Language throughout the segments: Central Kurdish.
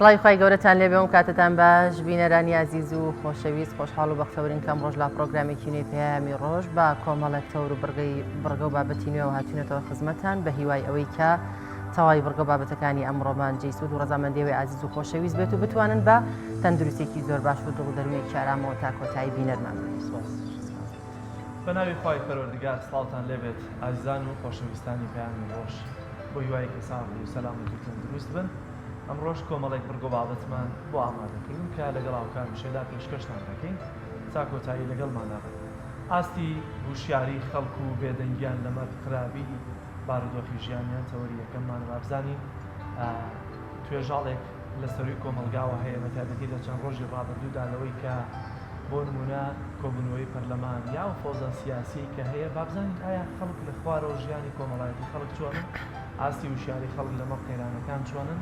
سڵاوی خوای گەورەتان لێبێ و کاتتان باش بینەرانی ئازیز و خۆشەویست خۆشحاڵ و بەختەورین کەم ڕۆژ لە پرۆگرامێکی نوێی پەیامی ڕۆژ بە کۆمەڵێک تەور و بڕگەی بڕگە و بابەتی نوێوە هاتوینەتەوە خزمەتان بە هیوای ئەوەی کە تەواوی بڕگە و بابەتەکانی ئەمڕۆمان جێی سوود و ڕەزامەندیەوەی ئازیز و خۆشەویست بێت و بتوانن بە تەندروستێکی زۆر باش و دڵ و دەروونێکی ئارامەوە تا کۆتایی بینەرمان بن. سپاس. بە ناوی خوای پەروەردگار سڵاوتان لێبێت ئازیزان و خۆشەویستانی پەیامی ڕۆژ بۆ هیوای کە ساغ و سەلامەت و تەندروست بن ئەمڕۆش کۆمەڵێک بڕگە و بابەتمان بۆ ئامادە کردوون کە لەگەڵ هاوکارم شێدا پێشکەشتان دەکەین تا کۆتایی لەگەڵماندا بن ئاستی هوشیاری خەڵک و بێدەنگیان لەمەڕ خراپی بارودۆخی ژیانیان تەوەری یەکەممانە با بزانین توێژاڵێک لە سەرووی کۆمەڵگاوە هەیە بە تایبەتی لە چەند ڕۆژی ڕابردوودا لەوەی کە بۆ نموونە کۆبوونەوەی پەرلەمان یا ئەو فەوزا سیاسیەی کە هەیە با بزانین ئایا خەڵک لە خوارەوە ژیانی کۆمەڵایەتی خەڵک چۆنن ئاستی وشیاری خەڵک لەمەڕ قەیرانەکان چۆنن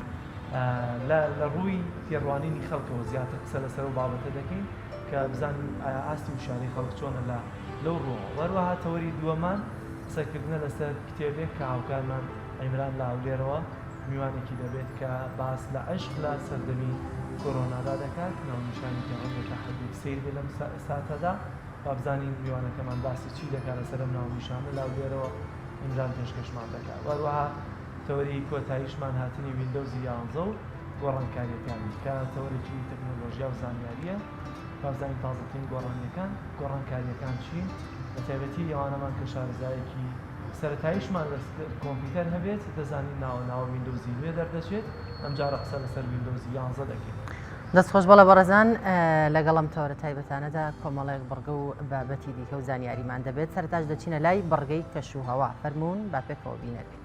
لە لە ڕووی تێڕوانینی خەڵکەوە زیاتر قسە لەسەر ئەو بابەتە دەکەین کە بزانین ئایا ئاستی وشیاری خەڵک چۆنە لە لەو ڕووەوە وەروەها تەوەری دووەمان قسەکردنە لەسەر کتێبێک کە هاوکارمان عیمران لە هەولێرەوە میوانێکی دەبێت کە باس لە عەشق لە سەردەمی کۆرۆنادا دەکات، ناونیشانی کە ڕەنگە تا حەدێک سەیر بێت لەم ساتەدا، با بزانین میوانەکەمان باسی چی دەکات لەسەر ئەم ناونیشانە لە هەولێرەوە عیمران پێشکەشمان دەکات. و هەروەها تەوەری کۆتاییشمان هاتنی ویندۆزی یانزە و گۆڕانکارییەکانی کە تەوەرێکی تەکنۆلۆژیا و زانیارییە، با بزانین تازەترین گۆڕانییەکان گۆڕانکارییەکان چین، بەتایبەتی ئەوانەمان کە شارەزایەکی سەرەتاییشمان لە کۆمپیوتەر هەبێت دەزانین ناوە ناوە ویندۆزی نوێ دەردەچێت، ئەمجارە قسە لەسەر ویندۆزی یانزە دەکەین. دەست خۆش بەڵێ بەڕێزان لەگەڵ ئەم تەوەرە تایبەتانەدا کۆمەڵێک بڕگە و بابەتی دیکە و زانیاریمان دەبێت سەرتاش دەچینە لای بڕگەی کەش و هەوا فەرموون با پێکەوە بینەر بین.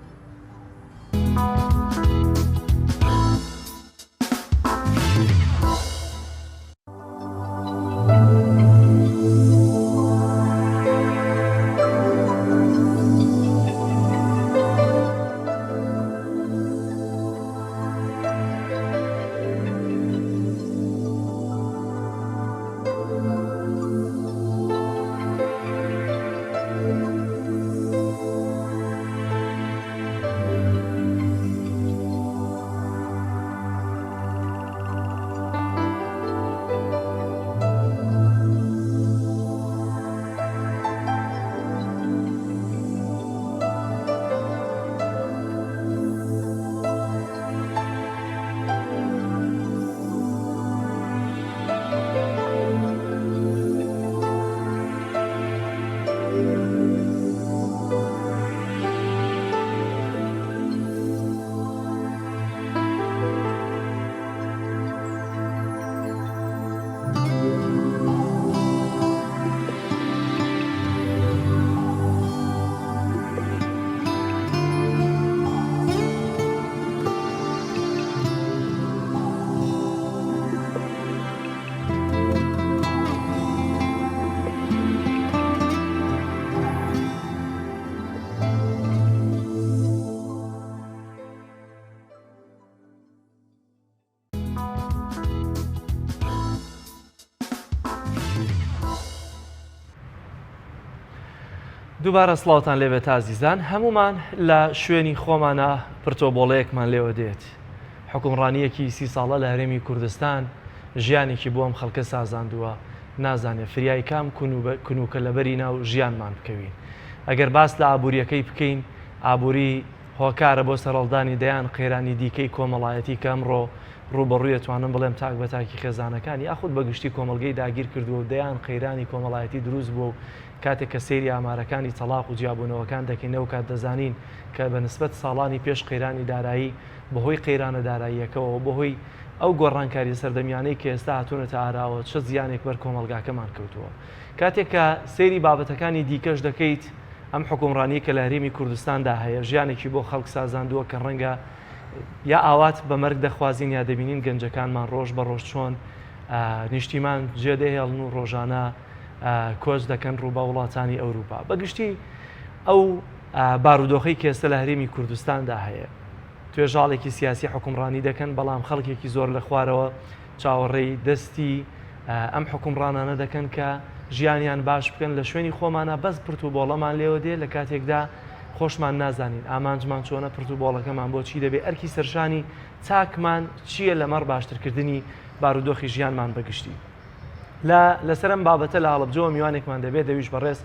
دووبارە سڵاوتان لێبێت ئازیزان هەمومان لە شوێنی خۆمانە پرتۆبۆڵەیەکمان لێوە دێت حکومڕانیەکی سی ساڵە لە هەرێمی کوردستان ژیانێکی بۆ ئەم خەڵکە سازاندووە نازانێ فریای کام کنوکە لەبەری ناو ژیانمان بکەوین ئەگەر باس لە ئابووریەکەی بکەین ئابووری هۆکارە بۆ سەرهەڵدانی دەیان قەیرانی دیکەی کۆمەڵایەتی کە ئەمڕۆ ڕووبەڕووی ئەتوانم بڵێم تاک بە تاکی خێزانەکان یاخود بە گشتی کۆمەڵگەی داگیر کردووە و دەیان قەیرانی کۆمەڵایەتی دروست بووە و کاتێک کە سەیری ئامارەکانی تەڵاق و جیابوونەوەکان دەکەین ئەوکات دەزانین کە بە نسبەت ساڵانی پێش قەیرانی دارایی بەهۆی قەیرانە داراییەکەوە و بەهۆی ئەو گۆڕانکاریە سەردەمیانەی کە ئێستا هاتوونەتە ئاراوە چ زیانێک بەر کۆمەڵگاکەمان کەوتووە کاتێک کە سەیری بابەتەکانی دیکەش دەکەیت ئەم حوکمڕانیەی کە لە هەرێمی کوردستاندا هەیە ژیانێکی بۆ خەڵک سازاندووە کە ڕەنگە یا ئاوات بە مەرگ دەخوازین یا دەبینین گەنجەکانمان ڕۆژ بە ڕۆژ چۆن نیشتیمان جێدەهێڵن و ڕۆژانە کۆچ دەکەن ڕوو بە وڵاتانی ئەوروپا بەگشتی ئەو بارودۆخەی کە ئێستا لە هەرێمی کوردستاندا هەیە توێژاڵێکی سیاسی حکومڕانی دەکەن بەڵام خەڵکێکی زۆر لە خوارەوە چاوەڕێی دەستی ئەم حوکمڕانانە دەکەن کە ژیانیان باش بکەن لە شوێنی خۆمانە بەس پرت و بۆڵەمان لێوە دێ لە کاتێکدا خۆشمان نازانین ئامانجمان چۆنە پرت و بۆڵەکەمان بۆ چی دەبێ ئەرکی سەرشانی تاکمان چییە لەمەڕ باشترکردنی بارودۆخی ژیانمان بەگشتی لە لەسەر ئەم بابەتە لە هەڵەبجەوە میوانێکمان دەبێت دەویش بەڕێز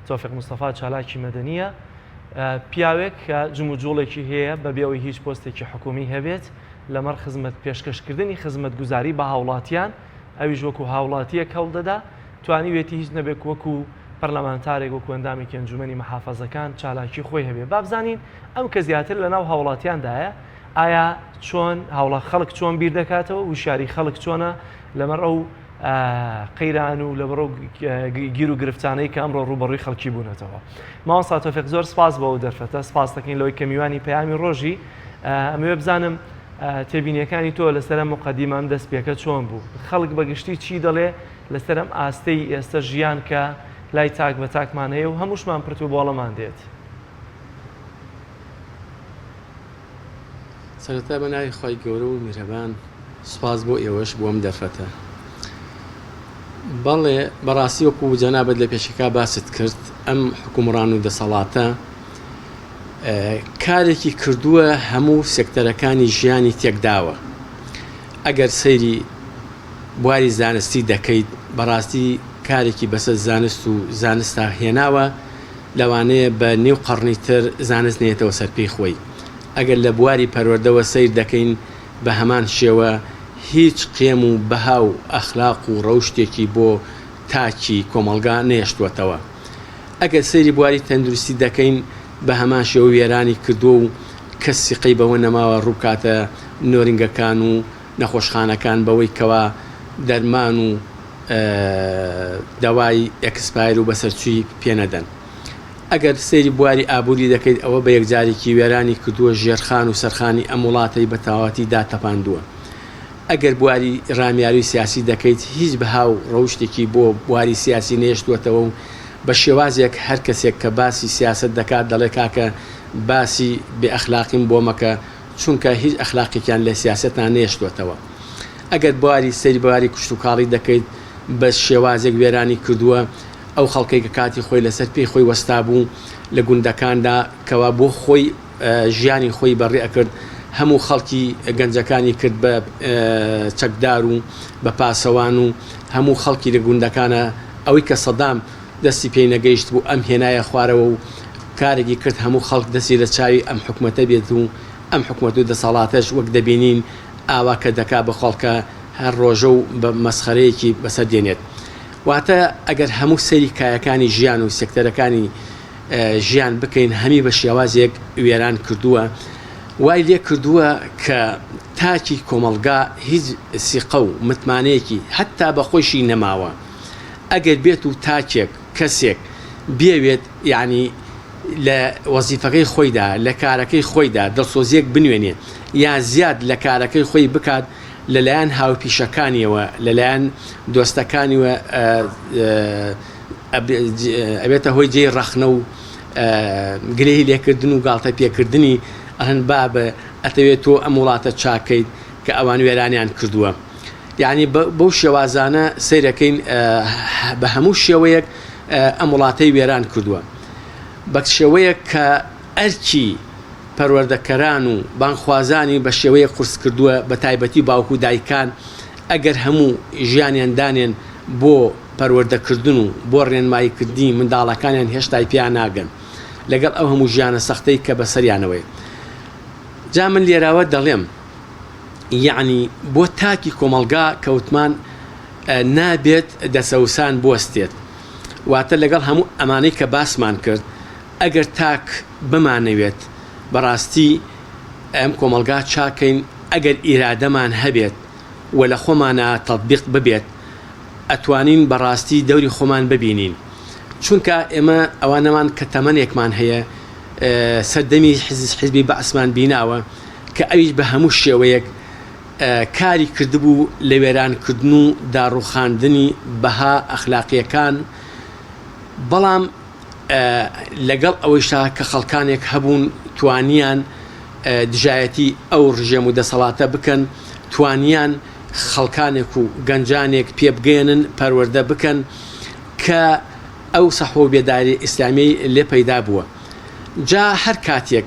تۆفیق مستەفا چالاکی مەدەنییە پیاوێک کە جموجوڵێکی هەیە بەبێ ئەوەی هیچ پۆستێکی حکومی هەبێت لەمەڕ خزمەت پێشکەشکردنی خزمەتگوزاری بە هاوڵاتیان ئەویش وەکو هاوڵاتیەک هەوڵدەدا توانیوێتی هیچ نەبێت وەکو پەرلەمانتارێک وەکو ئەندامێکی ئەنجومەنی محافەزەکان چالاکی خۆی هەبێ بابزانین ئەم کە زیاتر لەناو هاوڵاتیاندایە ئایا چۆن هاوڵا خەڵک چۆن بیر دەکاتەوە وشیاری خەڵک چۆنە لەمەڕ ئەو قەیران و لەبەر ئەو گیر و گرفتانەی کە ئەمڕۆ ڕووبەڕووی خەڵکی بوونەتەوە. مامۆستا تۆفیق زۆر سپاس بۆ ئەو دەرفەتە، سپاس دەکەین لەوەی کە میوانی پەیامی ڕۆژی. ئەمەوێ بزانم تێبینیەکانی تۆ لەسەر ئەم موقەدیمە ئەم دەستپێکە چۆن بوو؟ خەڵک بە گشتی چی دەڵێ لەسەر ئەم ئاستەی ئێستا ژیان کە لای تاک بە تاکمان هەیە و هەمووشمان پرت و بۆڵەمان دێت؟ سەرەتا بە ناوی خوای گەورە و میهرەبان سوپاس بۆ ئێوەش بۆ ئەم دەرفەتە. بەڵێ بەڕاستی وەکو جەنابت لە پێشەکە باست کرد ئەم حکومڕان و دەسەڵاتە کارێکی کردووە هەموو سێکتەرەکانی ژیانی تێکداوە ئەگەر سەیری بواری زانستی دەکەیت بەڕاستی کارێکی بەسەر زانست و زانستا هێناوە لەوانەیە بە نیو قەڕنی تر زانست نەیەتەوە سەر پێی خۆی. ئەگەر لە بواری پەروەردەوە سەیر دەکەین بە هەمان شێوە هیچ قیەم و بەها و ئەخلاق و ڕەوشتێکی بۆ تاکی کۆمەڵگا نەیەشتووەتەوە. ئەگەر سەیری بواری تەندروستی دەکەین بە هەمان شێوە وێرانی کردووە و کەس سیقەی بەوە نەماوە ڕووبکاتە نۆرینگەکان و نەخۆشخانەکان بەوەی کەوا دەرمان و دەوای expire و بەسەرچووی پێ نەدەن. ئەگەر سەیری بواری ئابووری دەکەیت ئەوە بە یەکجارێکی وێرانی کردووە ژێرخان و سەرخانی ئەم وڵاتەی بە تەواوەتی داتەپاندووە. ئەگەر بواری ڕامیاری و سیاسی دەکەیت هیچ بەها و ڕەوشتێکی بۆ بواری سیاسی نەیەشتووەتەوە و بە شێوازێک هەر کەسێک کە باسی سیاسەت دەکات دەڵێ کاکە باسی بێ ئەخلاقیم بۆ مەکە چونکە هیچ ئەخلاقێکیان لە سیاسەتا نەیەشتووەتەوە. ئەگەر بواری سەیری بواری کشتوکاڵی دەکەیت بە شێوازێک وێرانی کردووە ئەو خەڵکەی کە کاتی خۆی لەسەر پێی خۆی وەستابوو لە گوندەکاندا کەوا بۆ خۆی ژیانی خۆی بەڕێ ئەکرد هەموو خەڵکی گەنجەکانی کرد بە چەکدار و بە پاسەوان و هەموو خەڵکی لە گوندەکانە ئەوەی کە سەدام دەستی پێی نەگەیشت بوو ئەم هێنایە خوارەوە و کارێکی کرد هەموو خەڵک دەستی لە چاوی ئەم حکومەتە بێت و ئەم حکومەت و دەسەڵاتەش وەک دەبینین ئاوا کە دەکا بە خەڵکە هەر ڕۆژە و بە مەسخەرەیەکی بەسەر دێنێت. واتە ئەگەر هەموو سەیری کایەکانی ژیان و سێکتەرەکانی ژیان بکەین هەمی بە شێوازێک وێران کردووە وای لێ کردووە کە تاکی کۆمەڵگا هیچ سیقە و متمانەیەکی هەتا بە خۆیشی نەماوە ئەگەر بێت و تاکێک کەسێک بێوێت یعنی لە وەزیفەکەی خۆیدا لە کارەکەی خۆیدا دڵسۆزیەک بنوێنێ یا زیاد لە کارەکەی خۆی بکات لەلایەن هاوپیشەکانیەوە لەلایەن دۆستەکانیوە ئەبێتە هۆی جێی ڕەخنە و گلەیی لێکردن و گاڵتە پێکردنی ئەهن بابە ئەتەوێت تۆ ئەم وڵاتە چاکەیت کە ئەوان وێرانیان کردووە یعنی بەو شێوازانە سەیرەکەین بە هەموو شێوەیەک ئەم وڵاتەی وێران کردووە بە شێوەیەک کە ئەرکی پەروەردەکەران و بانگخوازانی بە شێوەیەک قورس کردووە بە تایبەتی باوک و دایکان ئەگەر هەموو ژیانیان دانێن بۆ پەروەردەکردن و بۆ ڕێنماییکردنی منداڵەکانیان هێشتای پیا ناگەن لەگەڵ ئەو هەموو ژیانە سەختەی کە بەسەریانەوەیە جا من لێراوە دەڵێم یەعنی بۆ تاکی کۆمەڵگا کەوتمان نابێت دەسەوسان بوەستێت واتە لەگەڵ هەموو ئەمانەی کە باسمان کرد ئەگەر تاک بمانەوێت بەڕاستی ئەم کۆمەڵگا چاکەین ئەگەر ئیرادەمان هەبێت و لە خۆمانا تەتبیق ببێت ئەتوانین بەڕاستی دەوری خۆمان ببینین چونکە ئێمە ئەوانەمان کە تەمەنێکمان هەیە سەردەمی حزبی بەعسمان بیناوە کە ئەویش بە هەموو شێوەیەک کاری کردبوو لە وێرانکردن و داڕوخاندنی بەها ئەخلاقیەکان بەڵام لەگەڵ ئەوەیشا کە خەڵکانێک هەبوون توانیان دژایەتی ئەو ڕژێم و دەسەڵاتە بکەن، توانیان خەڵکانێک و گەنجانێک پێبگەیەنن، پەروەردە بکەن کە ئەو سەحوە و بێداریە ئیسلامیەی لێ پەیدا بووە. جا هەر کاتێک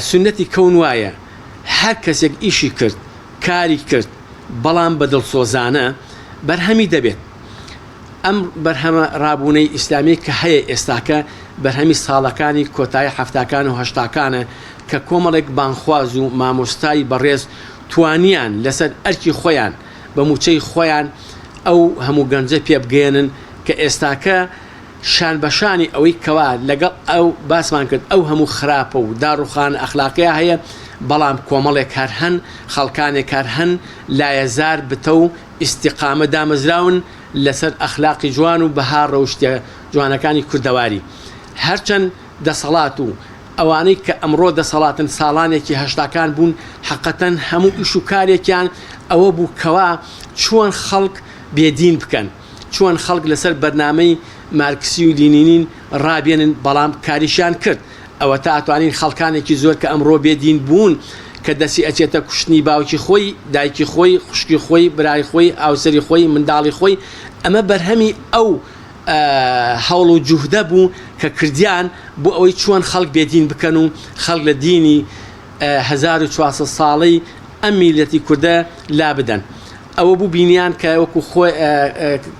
سوننەتی کەون وایە هەر کەسێک ئیشی کرد، کاری کرد، بەڵام بە دڵسۆزانە، بەرهەمی دەبێت. ئەم بەرهەمە ڕابوونەی ئیسلامی کە هەیە ئێستاکە بەرهەمی ساڵەکانی کۆتایی حەفتاکان و هەشتاکانە کە کۆمەڵێک بانگخواز و مامۆستای بەڕێز توانیان لەسەر ئەرکی خۆیان بە مووچەی خۆیان ئەو هەموو گەنجە پێبگەیەنن کە ئێستاکە شان بە شانی ئەوەی کەوا لەگەڵ ئەو باسمان کرد ئەو هەموو خراپە و داڕوخانە ئەخلاقیە هەیە بەڵام کۆمەڵێک هەر هەن خەڵکانێک هەر هەن لایەزار بتەو ئیستیقامە دامەزراون لەسەر ئەخلاقی جوان و بەها ڕەوشتیە جوانەکانی کوردەواری هەرچەند دەسەڵات و ئەوانەی کە ئەمڕۆ دەسەڵاتن ساڵانێکی هەشتاکان بوون حەقەتەن هەموو ئیش و کارێکیان ئەوە بوو کەوا چۆن خەڵک بێدین بکەن چۆن خەڵک لەسەر بەرنامەی مارکسی و لینینین ڕابێنن بەڵام کاریشیان کرد ئەوەتا ئەتوانین خەڵکانێکی زۆر کە ئەمڕۆ بێ دین بوون کە دەستی ئەچێتە کوشتنی باوکی خۆی دایکی خۆی خوشکی خۆی برای خۆی هاوسەری خۆی منداڵی خۆی ئەمە بەرهەمی ئەو هەوڵ و جوهدە بوو کە کردیان بۆ ئەوەی چۆن خەڵک بێ دین بکەن و خەڵک لە دینی 1400 ساڵەی ئەم میللەتی کوردە لابدەن. ئەوە بوو بینیان کە وەکو خۆی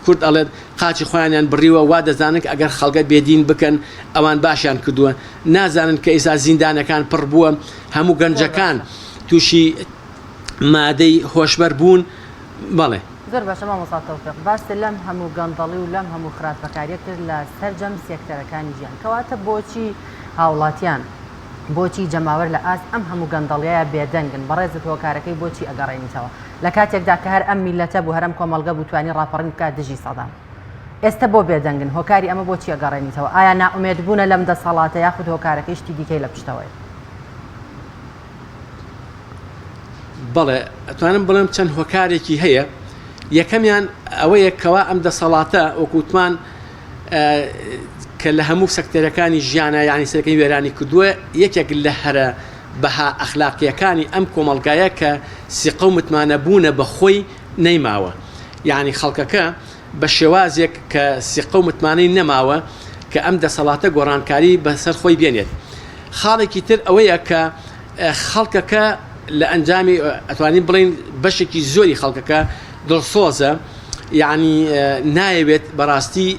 کورد ئەڵێت قاچی خۆیانیان بڕیوە وا دەزانن کە ئەگەر خەڵگە بێدین بکەن ئەوان باشیان کردووە نازانن کە ئێستا زیندانەکان پڕ بووە هەموو گەنجەکان تووشی مادەی هۆشبەر بوون بەڵێ. زۆر باشە مامۆستا تۆفیق باست لەم هەموو گەندەڵی و لەم هەموو خراپەکاریە کرد لە سەرجەم سێکتەرەکانی ژیان کەواتە بۆچی هاوڵاتیان بۆچی جەماوەر لە ئاست ئەم هەموو گەندەڵیایە بێدەنگن بەڕێزت هۆکارەکەی بۆچی ئەگەڕێنیتەوە لە کاتێکدا کە هەر ئەم میللەتە بوو هەر ئەم کۆمەڵگە بوو توانی ڕاپەڕین بکات دژی سەدام ئێستە بۆ بێدەنگن هۆکاری ئەمە بۆچی ئەگەڕێنیتەوە ئایا نائومێد بوونە لەم دەسەڵاتە یاخود هۆکارەکەی شتی دیکەی لە پشتەوەیە؟ بەڵێ ئەتوانم بڵێم چەند هۆکارێکی هەیە یەکەمیان ئەوەیە کەوا ئەم دەسەڵاتە وەکوتمان کە لە هەموو سەکتەرەکانی ژیانە یعنی سەرەکەی وێرانی کردووە یەکێک لە هەرە بەها ئەخلاقیەکانی ئەم کۆمەڵگایە کە سیقە و متمانە بوونە بە خۆی نەیماوە یعنی خەڵکەکە بە شێوازێک کە سیقە و متمانەی نەماوە کە ئەم دەسەڵاتە گۆڕانکاری بەسەر خۆی بێنێت خاڵێکی تر ئەوەیە کە خەڵکەکە لە ئەنجامی ئەتوانین بڵین بەشێکی زۆری خەڵکەکە دڵسۆزە یعنی نایەوێت بەڕاستی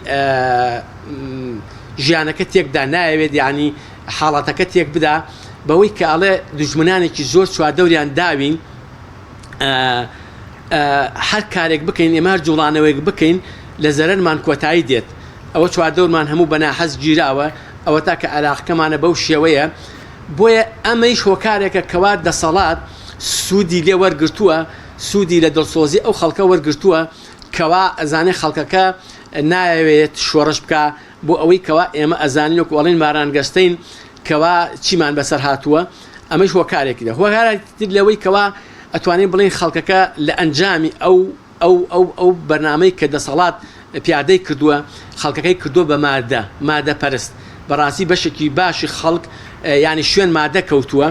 ژیانەکە تێکدا نایەوێت یعنی حاڵەتەکە تێک بدا بەوەی کە ئەڵێ دوژمنانێکی زۆر چواردەوریان داوین هەر کارێک بکەین ئێمە هەر جوڵانەوەیەک بکەین لە زەرەرمان کۆتایی دێت ئەوە چواردەورمان هەموو بەناحەز گیراوە ئەوەتا کە عێراقەکەمانە بەو شێوەیە بۆیە ئەمەیش هۆکارێکە کەوا دەسەڵات سوودی لێ وەرگرتووە سوودی لە دڵسۆزی ئەو خەڵکە وەرگرتووە کەوا ئەزانێ خەڵکەکە نایەوێت شۆڕش بکا بۆ ئەوەی کەوا ئێمە ئەزانین وەکو ئەڵێن ماران گەستەین کەوا چیمان بەسەر هاتووە ئەمەش هۆکارێکی دە هۆکارێکی تر لەوەی کەوا ئەتوانین بڵێین خەڵکەکە لە ئەنجامی ئەو ئەو ئەو ئەو بەرنامەی کە دەسەڵات پیادەی کردووە خەڵکەکەی کردووە بە مادە مادە پەرست بەڕاستی بەشێکی باشی خەڵک یانی شوێن مادە کەوتووە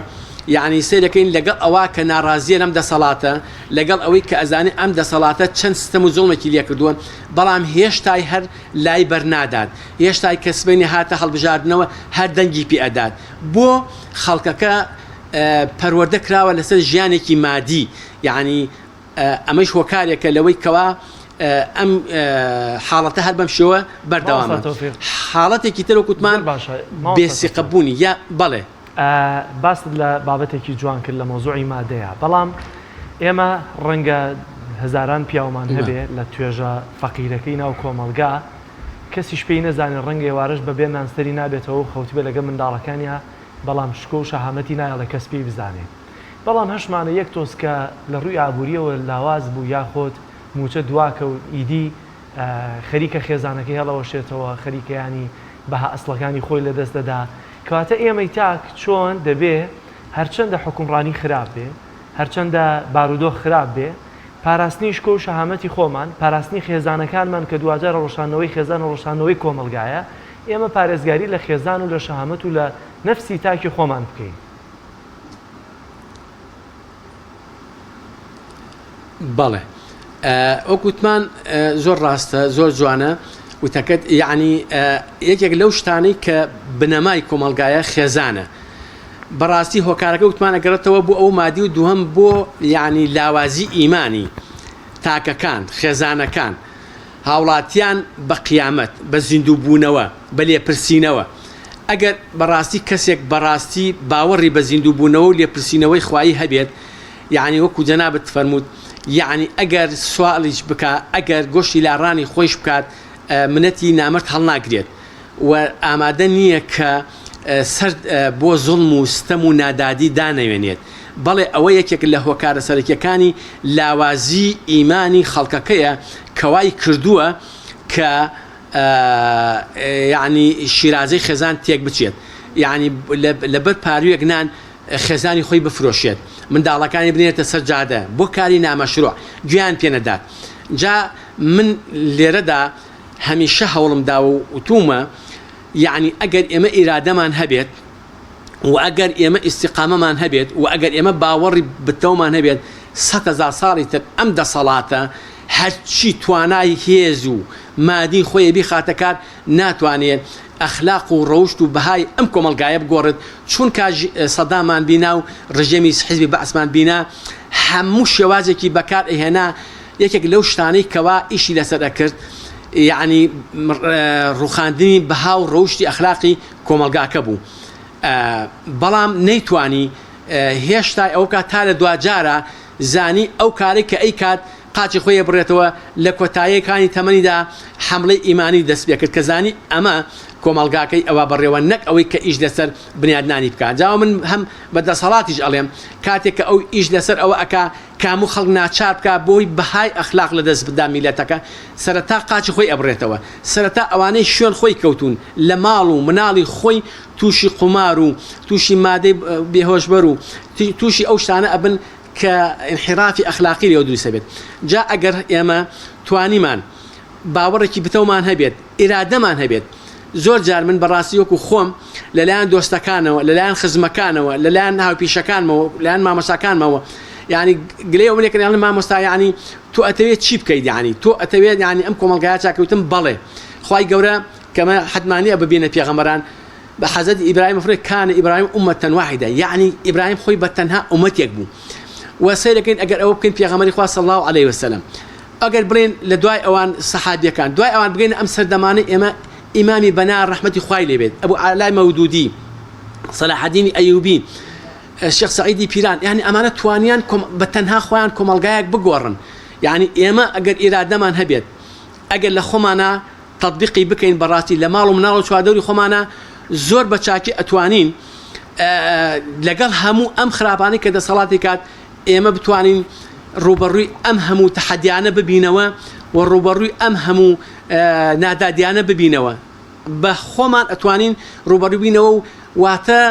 یعنی سەیرەکەین لەگەڵ ئەوە کە ناڕازیە لەم دەسەڵاتە لەگەڵ ئەوەی کە ئەزانێ ئەم دەسەڵاتە چەند ستەم و زوڵمێکی لێکردووە بەڵام هێشتای هەر لای بەرنادات هێشتای کە سبەینێ هاتە هەڵبژاردنەوە هەر دەنگی پێ ئەدات بۆ خەڵکەکە پەروەردە کراوە لەسەر ژیانێکی مادی یعنی ئەمەیش هۆکارێکە لەوەی کەوا ئەم حاڵەتە هەر بەم شێوە بەردەوامە. حاڵەتێکی تر وەک وتمان بێ سیقە بوونی یا بەڵێ. باست لە بابەتێکی جوان کرد لە مەوزوعی مادەیە بەڵام ئێمە ڕەنگە هەزاران پیاومان هەبێ لە توێژە فەقیرەکەی ناو کۆمەڵگا کەسیش پێی نەزانێ ڕەنگە ئێوارەش بەبێ نان سەری نابێتەوە و خەوتبێ لەگەڵ منداڵەکانیا بەڵام شکۆ و شەهامەتی نایەڵێ کەس پێی بزانێ. بەڵام هەشمانە یەک تۆز کە لە ڕووی ئابوورییەوە لاواز بوو یاخۆد مووچە دواکەوت ئیدی خەریکە خێزانەکەی هەڵەوەشێتەوە خەریکە یانی بەها ئەسڵەکانی خۆی لەدەست دەدا کەواتە ئێمەی تاک چۆن دەبێ هەرچەندە حوکمڕانی خراپ بێ هەرچەندە بارودۆخ خراپ بێ پاراستنی شکۆ و شەهامەتی خۆمان پاراستنی خێزانەکانمان کە دواجار هەڵوەشاندنەوەی خێزان هەڵوەشاندنەوەی کۆمەڵگایە ئێمە پارێزگاری لە خێزان و لە شەهامەت و لە نەفسی تاکی خۆمان بکەین. بەڵێ وەک وتمان زۆر ڕاستە زۆر جوانە. وتەکەت یەعنی یەکێک لەو شتانەی کە بنەمای کۆمەڵگایە خێزانە بەڕاستی هۆکارەکە وتمان ئەگەڕێتەوە بۆ ئەو مادی و دووهەم بۆ یەعنی لاوازی ئیمانی تاکەکان خێزانەکان هاوڵاتیان بە قیامەت بە زیندوو بوونەوە بە لێپرسینەوە ئەگەر بەڕاستی کەسێک بەڕاستی باوەڕی بە زیندوو بوونەوە و لێپرسینەوەی خوایی هەبێت یەعنی وەکو جەنابت فەرمووت یەعنی ئەگەر سواڵیش بکا ئەگەر گۆشتی لاڕانی خۆیش بکات منەتی نامەرد هەڵناگرێت و ئامادە نییە کە سەر بۆ زوڵم و ستەم و نادادی دانەوێنێت بەڵێ ئەوە یەکێک لە هۆکارە سەرەکیەکانی لاوازی ئیمانی خەڵکەکەیە کەوای کردووە کە یەعنی شیرازەی خێزان تێک بچێت یەعنی لەبەر پارویەک نان خێزانی خۆی بفرۆشێت، منداڵەکانی بنێرێتە سەر جادە بۆ کاری نامەشروع، گوێیان پێ نەدات. جا من لێرەدا هەمیشە هەوڵم داوە و وتوومە یەعنی ئەگەر ئێمە ئیرادەمان هەبێت و ئەگەر ئێمە ئیستیقامەمان هەبێت و ئەگەر ئێمە باوەڕی بتەومان هەبێت 100,000 ساڵی تر ئەم دەسەڵاتە هەرچی توانای هێز و مادی خۆی بیخاتە کار ناتوانێ ئەخلاق و ڕەوشت و بەهای ئەم کۆمەڵگایە بگۆڕێت، چونکا سەدامان بینا و ڕژێمی حیزبی بەعسمان بینا هەموو شێوازێکی بەکار ئەهێنا، یەکێک لەو شتانەی کەوا ئیشی لەسەر ئەکرد یەعنی ڕوخاندنی بەها و ڕەوشتی ئەخلاقی کۆمەڵگاکە بوو، بەڵام نەیتوانی هێشتا ئەوە بکات تا لە دواجارا زانی ئەو کارەی کە ئەیکات قاچی خۆی ئەبڕێتەوە، لە کۆتاییەکانی تەمەنیدا حەملەی ئیمانی دەست پێکرد کە زانی ئەمە کۆمەڵگاکەی ئەوا بەڕێوە نەک ئەوەی کە ئیش لەسەر بنیادنانی بکا جا من هەم بە دەسەڵاتیش ئەڵێم کاتێک کە ئەو ئیش لەسەر ئەوە ئەکا کە هەموو خەڵک ناچار بکا بۆی بەهای ئەخلاق لە دەست بدا میلەتەکە سەرەتا قاچی خۆی ئەبڕێتەوە سەرەتا ئەوانەی شوێن خۆی کەوتوون لە ماڵ و مناڵی خۆی تووشی قومار و تووشی مادەی بێهۆشبەر و تووشی ئەو شتانە ئەبن کە ئینحیرافی ئەخلاقی لێوە دروست ئەبێت. جا ئەگەر ئێمە توانیمان باوەڕێکی بتەومان هەبێت، ئیرادەمان هەبێت، زۆر جار من بەڕاستی وەکو خۆم لەلایەن دۆستەکانەوە، لەلایەن خزمەکانەوە، لەلایەن هاوپیشەکانمەوە، لەلایەن مامۆستاکانمەوە یانی گلەیی ئەوەم لێکردن ئەڵێن مامۆستا یانی تۆ ئەتەوێت چی بکەیت یانی تۆ ئەتەوێت یانی ئەم کۆمەڵگایە چاکەی وتم بەڵێ خوای گەورە کەمە حەتمان نییە ببینە پێغەمبەران بە حەزرەتی ئیبراهیم ئەفەرموێ کان ابراهیم امە واحدە یەعنی ئیبراهیم خۆی بە تەنها ئومەتێک بوو وە سەیرەکەین ئەگەر ئەوە بکەین پێغەمبەری خوا صلی اللە علیه وسلم ئەگەر بڵێن لە دوای ئەوان سەحابیەکان دوای ئەوان بگەینە ئەم سەردەمانەی ئێمە ئیمامی بەنا ڕەحمەتی خوای لێ بێت ئەبو عەلای مەودودی سەلاحەدینی ئەیوبی شێخ سەعیدی پیران یعنی ئەمانە توانیان بە تەنها خۆیان کۆمەڵگایەک بگۆڕن یعنی ئێمە ئەگەر ئیرادەمان هەبێت ئەگەر لە خۆمانە تەتبیقی بکەین بەڕاستی لە ماڵ و مناڵ و چواردەوری خۆمانا زۆر بە چاکی ئەتوانین لەگەڵ هەموو ئەم خراپانەی کە دەسەڵاتی کات ئێمە بتوانین ڕوبەڕووی ئەم هەموو تەحەدیانە ببینەوە و ڕوبەڕووی ئەم هەموو نادادیانە ببینەوە بە خۆمان ئەتوانین ڕوبەڕووی بینەوە و واتە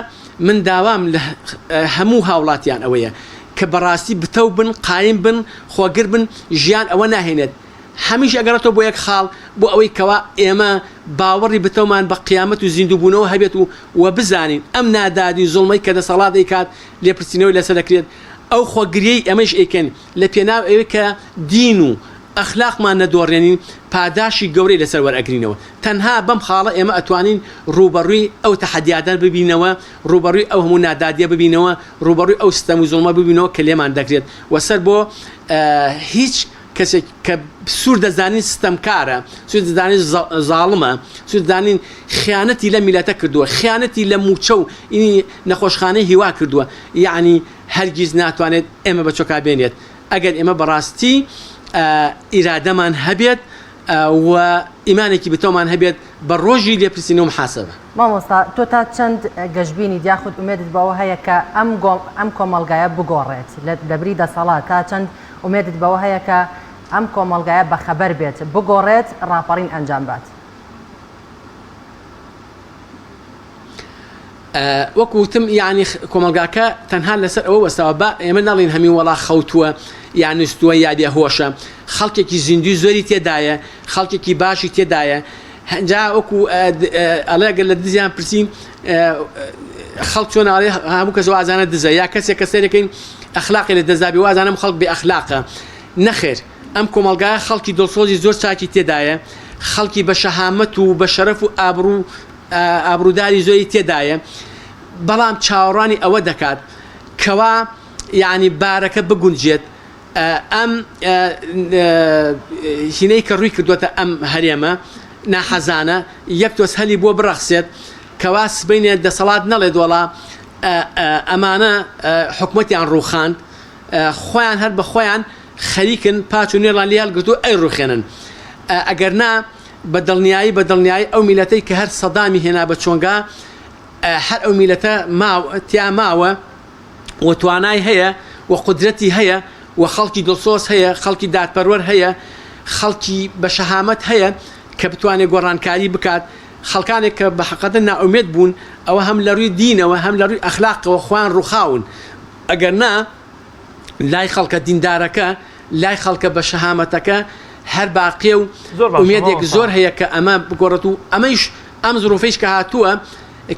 من داوام لە هەموو هاوڵاتیان ئەوەیە کە بەڕاستی بتەو بن قایم بن خۆگر بن ژیان ئەوە ناهێنێت هەمیشە ئەگەڕێتەوە بۆ یەک خاڵ بۆ ئەوەی کەوا ئێمە باوەڕی بتەومان بە قیامەت و زیندووبوونەوە هەبێت و وە بزانین ئەم نادادی و زوڵمەی کە دەسەڵات ئەیکات لێپرسینەوەی لەسەر دەکرێت ئەو خۆگریەی ئێمەیش ئەیکەین لە پێناو ئەوەی کە دین و ئەخلاقمان نەدۆڕێنین پاداشی گەورەی لەسەر وەرئەگرینەوە تەنها بەم خاڵە ئێمە ئەتوانین ڕووبەڕووی ئەو تەحەدیاتە ببینەوە ڕووبەڕووی ئەو هەموو نادادیە ببینەوە ڕووبەڕووی ئەو ستەم و زوڵمە ببینەوە کە لێمان دەکرێت وە سەر بۆ هیچ کەسێک کە سوور دەزانین ستەمکارە، سوور دەزانین زاڵمە، سوور دەزانین خیانەتی لەم میللەتە کردووە، خیانەتی لە مووچە و نەخۆشخانەی هیوا کردووە، یەعنی هەرگیز ناتوانێت ئێمە بە چۆکا بێنێت، ئەگەر ئێمە بەڕاستی ئیرادەمان هەبێت و ئیمانێکی بتەومان هەبێت بە ڕۆژی لێپرسینەوە و محاسەبە. مامۆستا تۆ تا چەند گەشبینیت یاخود ئومێدت بەوە هەیە کە ئەم ئەم کۆمەڵگایە بگۆڕێت لەبری دەسەڵات تا چەند ئومێدت بەوە هەیە کە ئەم کۆمەڵگایە بەخەبەر بێت، بگۆڕێت، ڕاپەڕین ئەنجام بات؟ وەکو وتم یانی کۆمەڵگاکە تەنها لەسەر ئەوە وەستاوە با ئێمە نەڵێین هەمی وەڵا خەوتووە یا نوستووە یا بێ هۆشە خەڵکێکی زیندوی زۆری تێدایە خەڵکێکی باشی تێدایە جا وەکو ئەڵێ گەر لە دزیان پرسی خەڵک چۆن ئەڵێ هەموو کەس وازانە دزە یا کەسێک کە سەیرەکەین ئەخلاقی لە دەستدا بێ وازانم خەڵک بێ ئەخلاقە نەخێر ئەم کۆمەڵگایە خەڵکی دڵسۆزی زۆر چاکی تێدایە. خەڵکی بە شەهامەت و بە شەرەف و ئابڕوو ئابڕووداری زۆری تێدایە بەڵام چاوەڕوانی ئەوە دەکات کەوا یانی بارەکە بگونجێت ئەم هینەی کە ڕووی کردووەتە ئەم هەرێمە ناحەزانە یەک تۆز هەلی بۆ بڕەخسێت کەوا سبەینێ دەسەڵات نەڵێت وەڵا ئەمانە حکومەتیان ڕووخاند خۆیان هەر بە خۆیان خەریکن پاچ و نێڵان لێ هەڵگرتوو ئەیڕوخێنن ئەگەر نا بە دڵنیایی بە دڵنیایی ئەو میلەتەی کە هەر سەدامی هێنا بە چۆنگا هەر ئەو میلەتە تیا ماوە و توانای هەیە و قودرەتی هەیە و خەڵکی دڵسۆز هەیە، خەڵکی دادپەروەر هەیە، خەڵکی بە شەهامەت هەیە کە بتوانێت گۆڕانکاری بکات، خەڵکانێک کە بە حەقیقەتەن نائومێد بوون ئەوە هەم لە ڕووی دینەوە هەم لە ڕووی ئەخلاقەوە خۆیان ڕووخاون، ئەگەر نا لای خەڵکە دیندارەکە، لای خەڵکە بە شەهامەتەکە هەر باقیە و زۆر باشە ئومێدێک مامۆستا. زۆر هەیە کە ئەمە بگۆڕێت و ئەمەیش ئەم زروفەیش کە هاتووە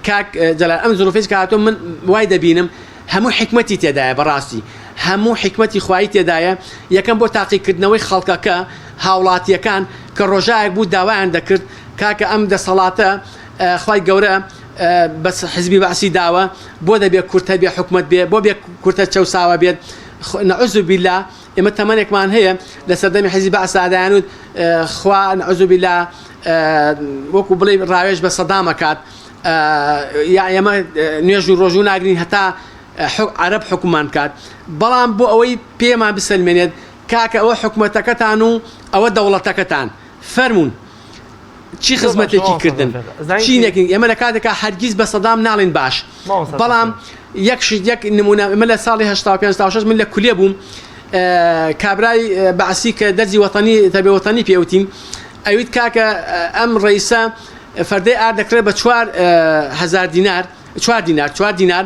کاک جەلال ئەم زروفەیش کە هاتووە من وای دەبینم هەموو حیکمەتی تێدایە بەڕاستی هەموو حیکمەتی خوایی تێدایە یەکەم بۆ تاقیکردنەوەی خەڵکەکە هاوڵاتیەکان کە ڕۆژایەک بوو داوایان دەکرد کاکە ئەم دەسەڵاتە خوای گەورە بەس حزبی بەعسی داوە بۆ دەبێ کورتە بێ حکومەت بێ بۆ بێ کورتە چەوساوە بێت نعوذ بالله ئێمە تەمەنێکمان هەیە لە سەردەمی حیزبی بەعسدا دەیانوت خوا نعوذ بالله وەکو بڵێ ڕاوێژ بە سەدام ئەکات یا ئێمە نوێژ و ڕۆژوو ناگرین هەتا عەرەب حکومان بکات بەڵام بۆ ئەوەی پێمان بسەلمێنێت کاکە ئەوە حکومەتەکەتان و ئەوە دەوڵەتەکەتان فەرموون چی خزمەتێکی کردن چی نەکردن ئێمە لە کاتێکا هەرگیز بە سەدام ناڵێین باش بەڵام یەک شت یەک نمونە ئێمە لە ساڵی 85 86 من لە کولێ بووم کابرای بەعسی کە دەرزی وەتەنی تەبێ وەتەنی پێوتین ئەویت کاکە ئەم ڕئیسە فەردەی ئار دەکرێت بە 4هزار دینار چوار دینار چوار دینار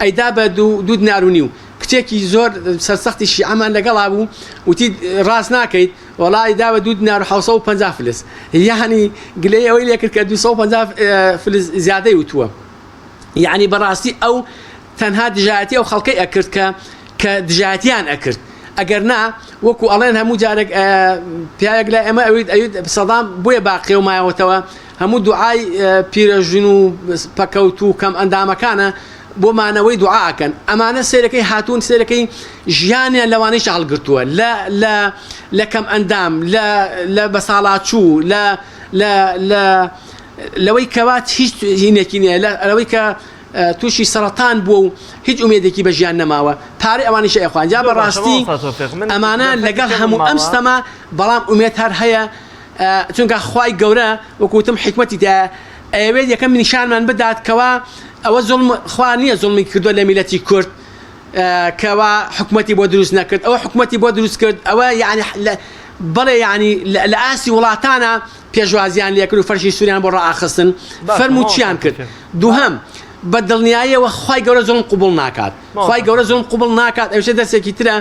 ئەیدا بە دوو دینار و نیو کچێکی زۆر سەرسەختی شیعەمان لەگەڵا بوو وتی ڕاست ناکەیت وەڵا ئەیدا بە دوو دینار و 750 فلس یەعنی گلەیی ئەوەی لێ کرد کە 250 فلس زیادەی وتووە یەعنی بەڕاستی ئەو تەنها دژایەتی ئەو خەڵکەی ئەکرد کە کە دژایەتیان ئەکرد ئەگەر نا وەکو ئەڵێن هەموو جارێک پیاوێک لای ئەمە ئەویت ئەویت سەدام بۆیە باقیە و مایەوەتەوە هەموو دوعای پیرەژن و پەکەوتوو و کەم ئەندامەکانە بۆ مانەوەی دوعا ئەکەن ئەمانە سەیرەکەی هاتوون سەیرەکەی ژیانیان لەوانەیشە هەڵگرتووە لە لە لە کەم ئەندام لە لە بەساڵاچوو لە لە لە لەوەی کەوا هیچ هینێکی نییە لە لەوەی کە تووشی سەرەتان بووە و هیچ ئومێدێکی بە ژیان نەماوە پارەی ئەوانیشە ئەخوان جا زۆر باشە بەڕاستی مامۆستا تۆفیق من ئەمانە دەرفەتی لەگەڵ کەمم هەموو ئەم ماوە ستەمە بەڵام ئومێد هەر هەیە چونکە خوای گەورە وەکو وتم حیکمەتی تیایە ئەیەوێت یەکەم نیشانمان بدات کەوا ئەوە زوڵم خوا نییە زوڵمی کردووە لە میلەتی کورد کەوا حکومەتی بۆ دروست نەکرد ئەوە حکومەتی بۆ دروست کرد ئەوە یعنی بەڵێ یعنی لە ئاستی وڵاتانە پێشوازیان لێکرد و فەرشی سوریان بۆ ڕائاخستن فەرموو چیان کرد دووهەم بە دڵنیاییەوە خوای گەورە زوڵم قبوڵ ناکات خوای گەورە زوڵم قبوڵ ناکات ئەویشە دەرسێکی ترە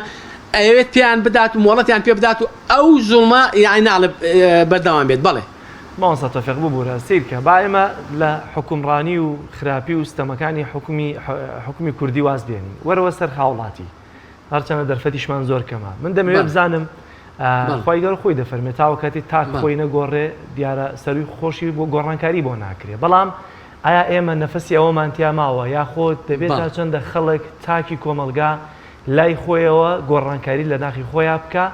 ئەیەوێت پێیان بدات و مۆڵەتیان پێ بدات و ئەو زوڵمە یانی ناڵێ بەردەوام بێت بەڵێ. مامۆستا تۆفیق ببورە سەیرکە با ئێمە لە حوکمڕانی و خراپی و ستەمەکانی حوکمی حوکمی کوردی واز بێنین وەرەوە سەر هاوڵاتی هەرچەنە دەرفەتیشمان زۆر کەمە من دەمەوێت بزانم خوای گەورە خۆی دەفەرمێت تاوە کاتی تاک خۆی نەگۆڕێ دیارە سەروی خۆشی بۆ گۆڕانکاری بۆ ناکرێ بەڵام ئایا ئێمە نەفەسی ئەوەمان تیا ماوە یاخۆ دەبێت تا چەندە خەڵک تاکی کۆمەڵگا لای خۆیەوە گۆڕانکاری لە ناخی خۆیا بکا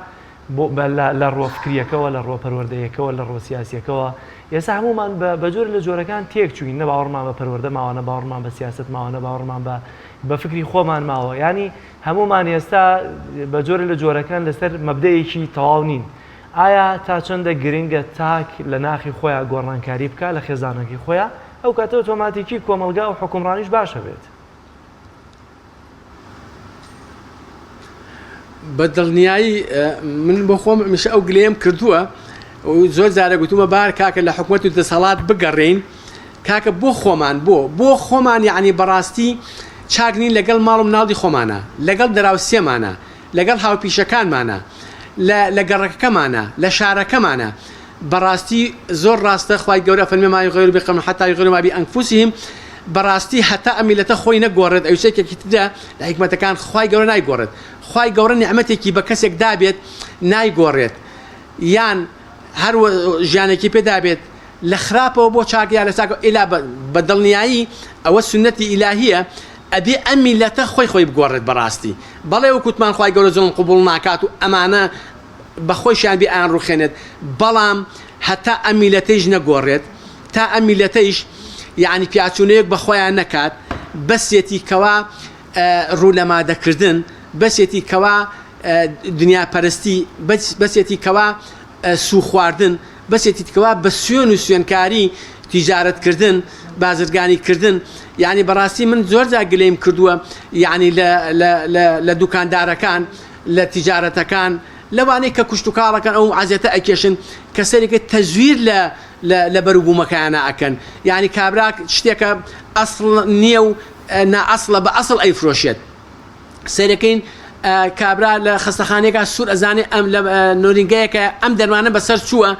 بۆ بە لە لە ڕووە فکریەکەوە لە ڕووە پەروەردەیەکەوە لە ڕووە سیاسیەکەوە ئێستا هەموومان بە بە جۆرێ لە جۆرەکان تێک چووین نە باوەڕمان بە پەروەردە ماوە نە باوەڕمان بە سیاسەت ماوە نە باوەڕمان بە بە فکری خۆمان ماوە یانی هەموومان ئێستا بە جۆرێ لە جۆرەکان لەسەر مەبدەیەکی تەواو نین ئایا تا چەندە گرنگە تاک لە ناخی خۆیا گۆڕانکاری بکا لە خێزانەکەی خۆیا ئەو کاتە ئۆتۆماتیکی کۆمەڵگا و حوکمڕانیش باش ئەبێت. بە دڵنیایی من بۆ خۆم هەمیشە ئەو گلەیەم کردووە و زۆر جارە گوتومە بار کاکە لە حکومەت و دەسەڵات بگەڕێین کاکە بۆ خۆمان بۆ بۆ خۆمان یعنی بەڕاستی چاک نین لەگەڵ ماڵ و مناڵی خۆمانە لەگەڵ دراوسێمانە لەگەڵ هاوپیشەکانمانە لە لە گەڕەکەکەمانە لە شارەکەمانە بەڕاستی زۆر ڕاستە خوای گەورە فەرمی ما یغیر بقوم حتی یغیروا ما بانفسهم بەڕاستی هەتا ئەم میلەتە خۆی نەگۆڕێت ئەویش یەکێکی ترە لە حیکمەتەکان خوای گەورە نایگۆڕێت خوای گەورە نیعمەتێکی بە کەسێک دابێت نایگۆڕێت یان. هەر ژیانێکی پێدا بێت لە خراپەوە بۆ چاک یا لە چاکەوە ئیلا بە دڵنیایی ئەوە سوننەتی ئیلاهییە ئەبێ ئەم میللەتە خۆی خۆی بگۆڕێت بەڕاستی بەڵێ وەک وتمان خوای گەورە زوڵم قبوڵ ناکات و ئەمانە بە خۆیشیان بێ ئەیان ڕوخێنێت بەڵام هەتا ئەم میللەتەیش نەگۆڕێت تا ئەم میللەتەیش یعنی پیاچوونەیەک بە خۆیان نەکات بەسیەتی کەوا ڕوو لە مادەکردن بەسێتی کەوا دنیا پەرستی بەسێتی کەوا سوو خواردن بەسێتی کەوا بە سوێن و سوێنکاری تیجارەت کردن بازرگانی کردن یعنی بەڕاستی من زۆر جار گلەیم کردووە یعنی لە لە لە لە دوکاندارەکان لە تیجارەتەکان لەوانەی کە کوشتوکاڵەکەن ئەو عەزێتە ئەکێشن کە سەرێکە تەزویر لە لە لە بەروبوومەکەیانە ئەکەن یعنی کابرا شتێکە ئەسڵ نییە و نائەسڵە بە ئەسڵ ئەیفرۆشێت سەیرەکەین کابرا لە خەستەخانەیەکا سوور ئەزانێ ئەم لە نۆرینگەیەکە ئەم دەرمانە بەسەر چووە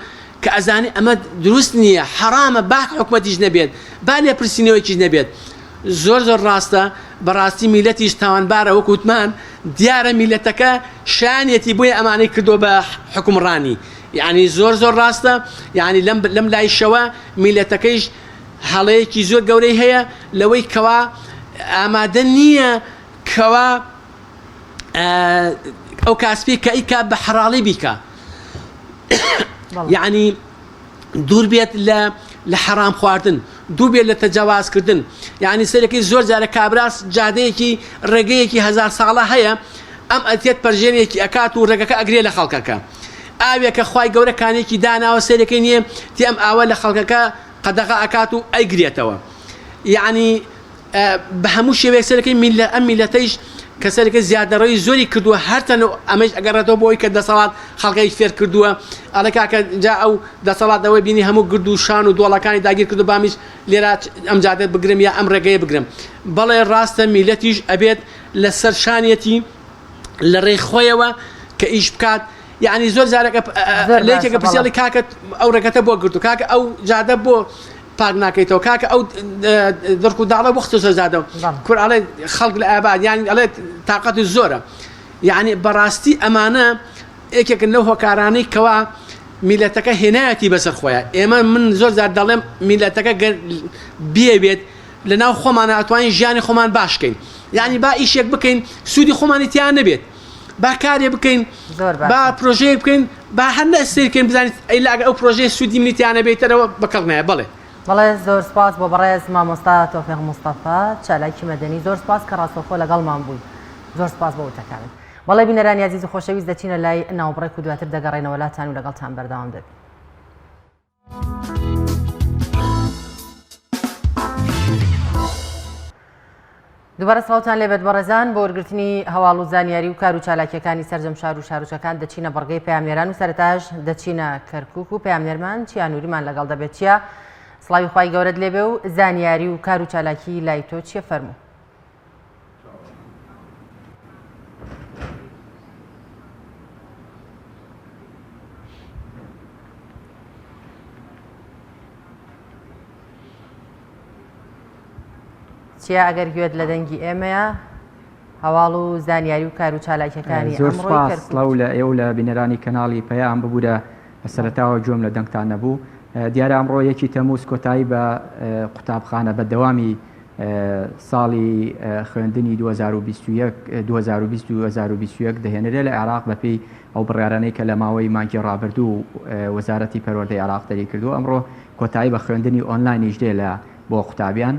کە ئەزانێ ئەمە دروست نییە حەرامە با حکومەتیش نەبێت با لێپرسینەوەیەکیش نەبێت زۆر زۆر ڕاستە بەڕاستی میلەتیش تاوانبارە وەک وتمان دیارە میلەتەکە شانیەتی بۆیە ئەمانەی کردووە بە حکومڕانی یعنی زۆر زۆر ڕاستە یعنی لەم لەم لایشەوە میلەتەکەیش هەڵەیەکی زۆر گەورەی هەیە لەوەی کەوا ئامادە نییە کەوا ئەو کاسپی کە ئیکا بە حەڕاڵی بیکا یعنی دوور بێت لە لە حەرام خواردن دوور بێت لە تەجاوازکردن یعنی سەرەکەی زۆر جارە کابراس جادەیەکی ڕێگەیەکی هەزار ساڵە هەیە ئەم ئەتێت پەرژێنێکی ئەکات و ڕێگەکە ئەگرێ لە خەڵکەکە ئاوێکە خوای گەورە کانێکی داناوە سەرەکەی نییە تی ئەم ئاوە لە خەڵکەکە قەدەغە ئەکات و ئەیگرێتەوە یەعنی بە هەموو شێوەیەک سەرەکەی میلە ئەم میلەتەیش کە سەرەکە زیادەڕەوی زۆری کردووە هەرچەند ئەمەش ئەگەڕێتەوە بۆ ئەوی کە دەسەڵات خەڵکەی فێر کردووە ئەڵێ کاکە جا ئەو دەسەڵات ئەوەی بینی هەموو گرد و شان و دۆڵەکانی داگیر کردو بامیش لێرا ئەم جادە بگرم یا ئەم ڕێگەیە بگرم بەڵێ ڕاستە میلەتیش ئەبێت لەسەر شانیەتی لە ڕێی خۆیەوە کە ئیش بکات یعنی زۆر جارەکە لە یەکێکە پرسیاڵی کاکە ئەو ڕێگەتە بۆ گرتو کاکە ئەو جادە بۆ پاک ناکەیتەوە کاکە ئەو دڕک و داڵە وەختە زۆر زادە کور ئەڵێ خەڵک لە ئاباد یان ئەڵێ تااقەت زۆرە یعنی بەڕاستی ئەمانە یەکێکن لەو هۆکارانەی کەوا میلەتەکە هێنایەتی بەسەر خۆیان ئێمە من زۆر جار دەڵێم میلەتەکە گەر بێوێت لە ناو خۆمانە ئەتوانین ژیانی خۆمان باشکەین یعنی با ئیشێک بکەین سوودی خۆمانی تیا نەبێت با کارێ بکەین با پرۆژەیەک بکەین با هەر نە سیرکەین بزانیت ئەی لاگە ئەو پرۆژەیە سوودی منی تیا نەبێتەرەوە بە کەڵک نایە بەڵێ. بەڵێ زۆر سپاس بۆ بەڕێز مامۆستا تۆفیق مستەفا چالاکی مەدەنی زۆر سپاس کە ڕاستەوخۆ لەگەڵمان بووی زۆر سپاس بۆ وتەکانت بەڵێ بینەرانی ئازیز و خۆشەویست دەچینە لای ناوبڕێک و دواتر دەگەڕێنەوە لاتان و لەگەڵتان بەردەوام دەبین. دووبارە سڵاوتان لێبێت بەڕێزان بۆ وەرگرتنی هەواڵ و زانیاری و کار و چالاکیەکانی سەرجەم شار و شارۆچکەکان دەچینە بڕگەی پەیامنێران و سەرەتاش دەچینە کەرکک و پەیامنێرمان چیا نوریمان لەگەڵ دەبێت چیا سڵاوی خوای گەورەت لێبێ و زانیاری و کار و چالاکی لای تۆ چیە فەرموو. چیا ئەگەر گوێت لە دەنگی ئێمەیە هەواڵ و زانیاری و کار و چالاکیەکانی زۆر سپاس سڵاو لە ئێوە لە بینەرانی کەناڵی پەیام ببورە سەرەتاوە گوێم لە دەنگتان نەبوو دیارە ئەمڕۆ یەکی تەموز کۆتایی بە قوتابخانە بە دەوامی ساڵی خوێندنی 2021 2020 2021 دەهێنرێ لە عێراق بەپێی ئەو بڕیارانەی کە لە ماوەی مانگی ڕابردوو وەزارەتی پەروەردەی عێراق دەریکردووە ئەمڕۆ کۆتایی بە خوێندنی ئۆنلاینیش دێ لە بۆ قوتابیان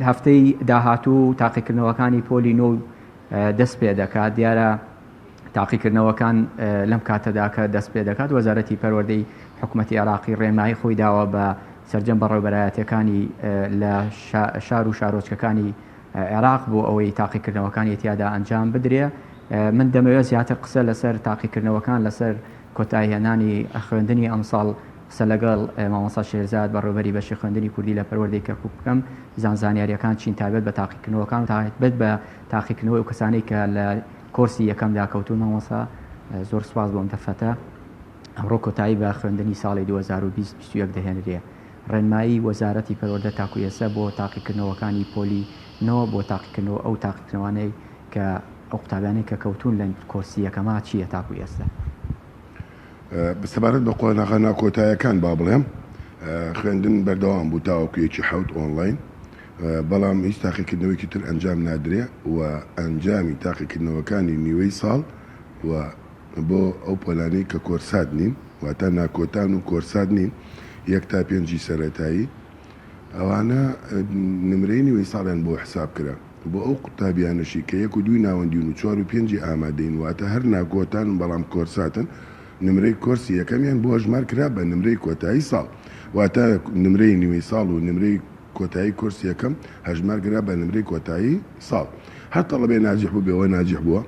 هەفتەی داهاتوو تاقیکردنەوەکانی پۆلی نۆ دەست پێ دەکات دیارە تاقیکردنەوەکان لەم کاتەدا کە دەست پێ دەکات وەزارەتی پەروەردەی حکوومەتی عێراقی ڕێنمایی خۆی داوە بە سەرجەم بەڕێوبەرایەتەکانی لە شار و شارۆچکەکانی عێراق بۆ ئەوەی تاقیکردنەوەکانی تیادا ئەنجام بدرێ من دەمەوێت زیاتر قسە لەسەر تاقیکردنەوەکان لەسەر کۆتاییهێنانی خوێندنی ئەمساڵ قسە لەگەڵ مامۆستا شێرزاد بەڕێوبەری بەشی خوێندنی کوردی لە پەروەردەی کەرکوک بکەم بزان زانیاریەکان چین تایبەت بە تاقیکردنەوەکان و تایبەت بە تاقیکردنەوەی ئەو کەسانەی کە لە کۆرسی یەکەمدا کەوتوون مامۆستا زۆر سوپاس بۆ ئەم دەرفەتە ئەمڕۆ کۆتایی بە خوێندنی ساڵی 2020 21 دەهێنرێ ڕێنمایی وەزارەتی پەروەردە تاکو ئێستا بۆ تاقیکردنەوەکانی پۆلی نۆ بۆ تاقیکردنەوە ئەو تاقیکردنەوانەی کە ئەو قوتابیانەی کە کەوتوون لە کۆرسی یەکەما چییە تاکو ئێستا؟ سەبارەت بە قۆناغە ناکۆتایەکان با بڵێم خوێندن بەردەوام بوو تاوەکو یەکی حەوت ئۆنڵاین، بەڵام هیچ تاقیکردنەوەیەکی تر ئەنجام نادرێ و ئەنجامی تاقیکردنەوەکانی نیوەی ساڵ و بۆ ئەو پۆلانەی کە کۆرسات نین واتە ناکۆتان و کۆرسات نین یەک تا پێنجی سەرەتایی ئەوانە نمرەی نیوەی ساڵیان بۆ حساب کرا. بۆ ئەو قوتابیانەشی کە یەک و دووی ناوەندین و چوار و پێنجی ئامادەین واتە هەر ناکۆتان بەڵام کۆرساتن نمرەی کۆرسی یەکەمیان بۆ هەژمار کرا بە نمرەی کۆتایی ساڵ واتە نمرەی نیوەی ساڵ و نمرەی کۆتایی کۆرسی یەکەم هەژمار کرا بە نمرەی کۆتایی ساڵ هەر تەڵەبەی ناجیح بووبێ ئەوە ناجیح بووە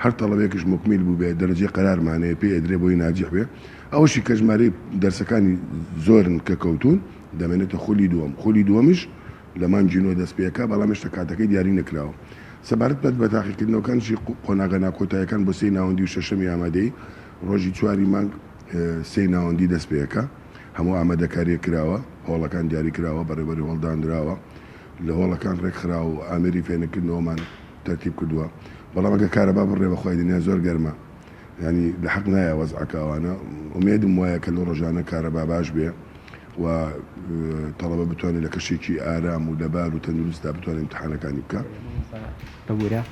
هەر تەڵەبەیەکیش موکمیل بووبێ دەرەجەی قەرارمان هەیە پێی ئەدرێ بۆی ناجیح بێ ئەوەشی کە ژمارەی دەرسەکانی زۆرن کە کەوتوون دەمێنێتە خولی دووەم خولی دووەمیش لە مانگی نۆ دەست پێکا، بەڵام هێشتا کاتەکەی دیاری نەکراوە. سەبارەت بە بە تاقیکردنەوەکانیشی قۆناغە ناکۆتایەکان بۆ سێی ناوەندی و شەشەمی ئامادەیی، ڕۆژی چواری مانگ سێی ناوەندی دەست پێکا. هەموو ئامادەکارییەک کراوە، هۆڵەکان دیاری کراوە، بەڕێوەبەری هۆڵ دانراوە، لە هۆڵەکان ڕێکخراوە و ئامێری فێنککردنەوەمان تەرتیب کردووە. بەڵام ئەگەر کارەبا بڕێ بەخوای دنیا زۆر گەرمە. یانی لە حەق نایە وەزعەکە ئەوانە. ئومێدم وایە کە لەو ڕۆژانە کارەبا باش بێ. و تەڵەبە بتوانێت لە کەشێکی ئارام و لەبار و تەندروستدا بتوانێت ئیمتحانەکانی بکا. ببورە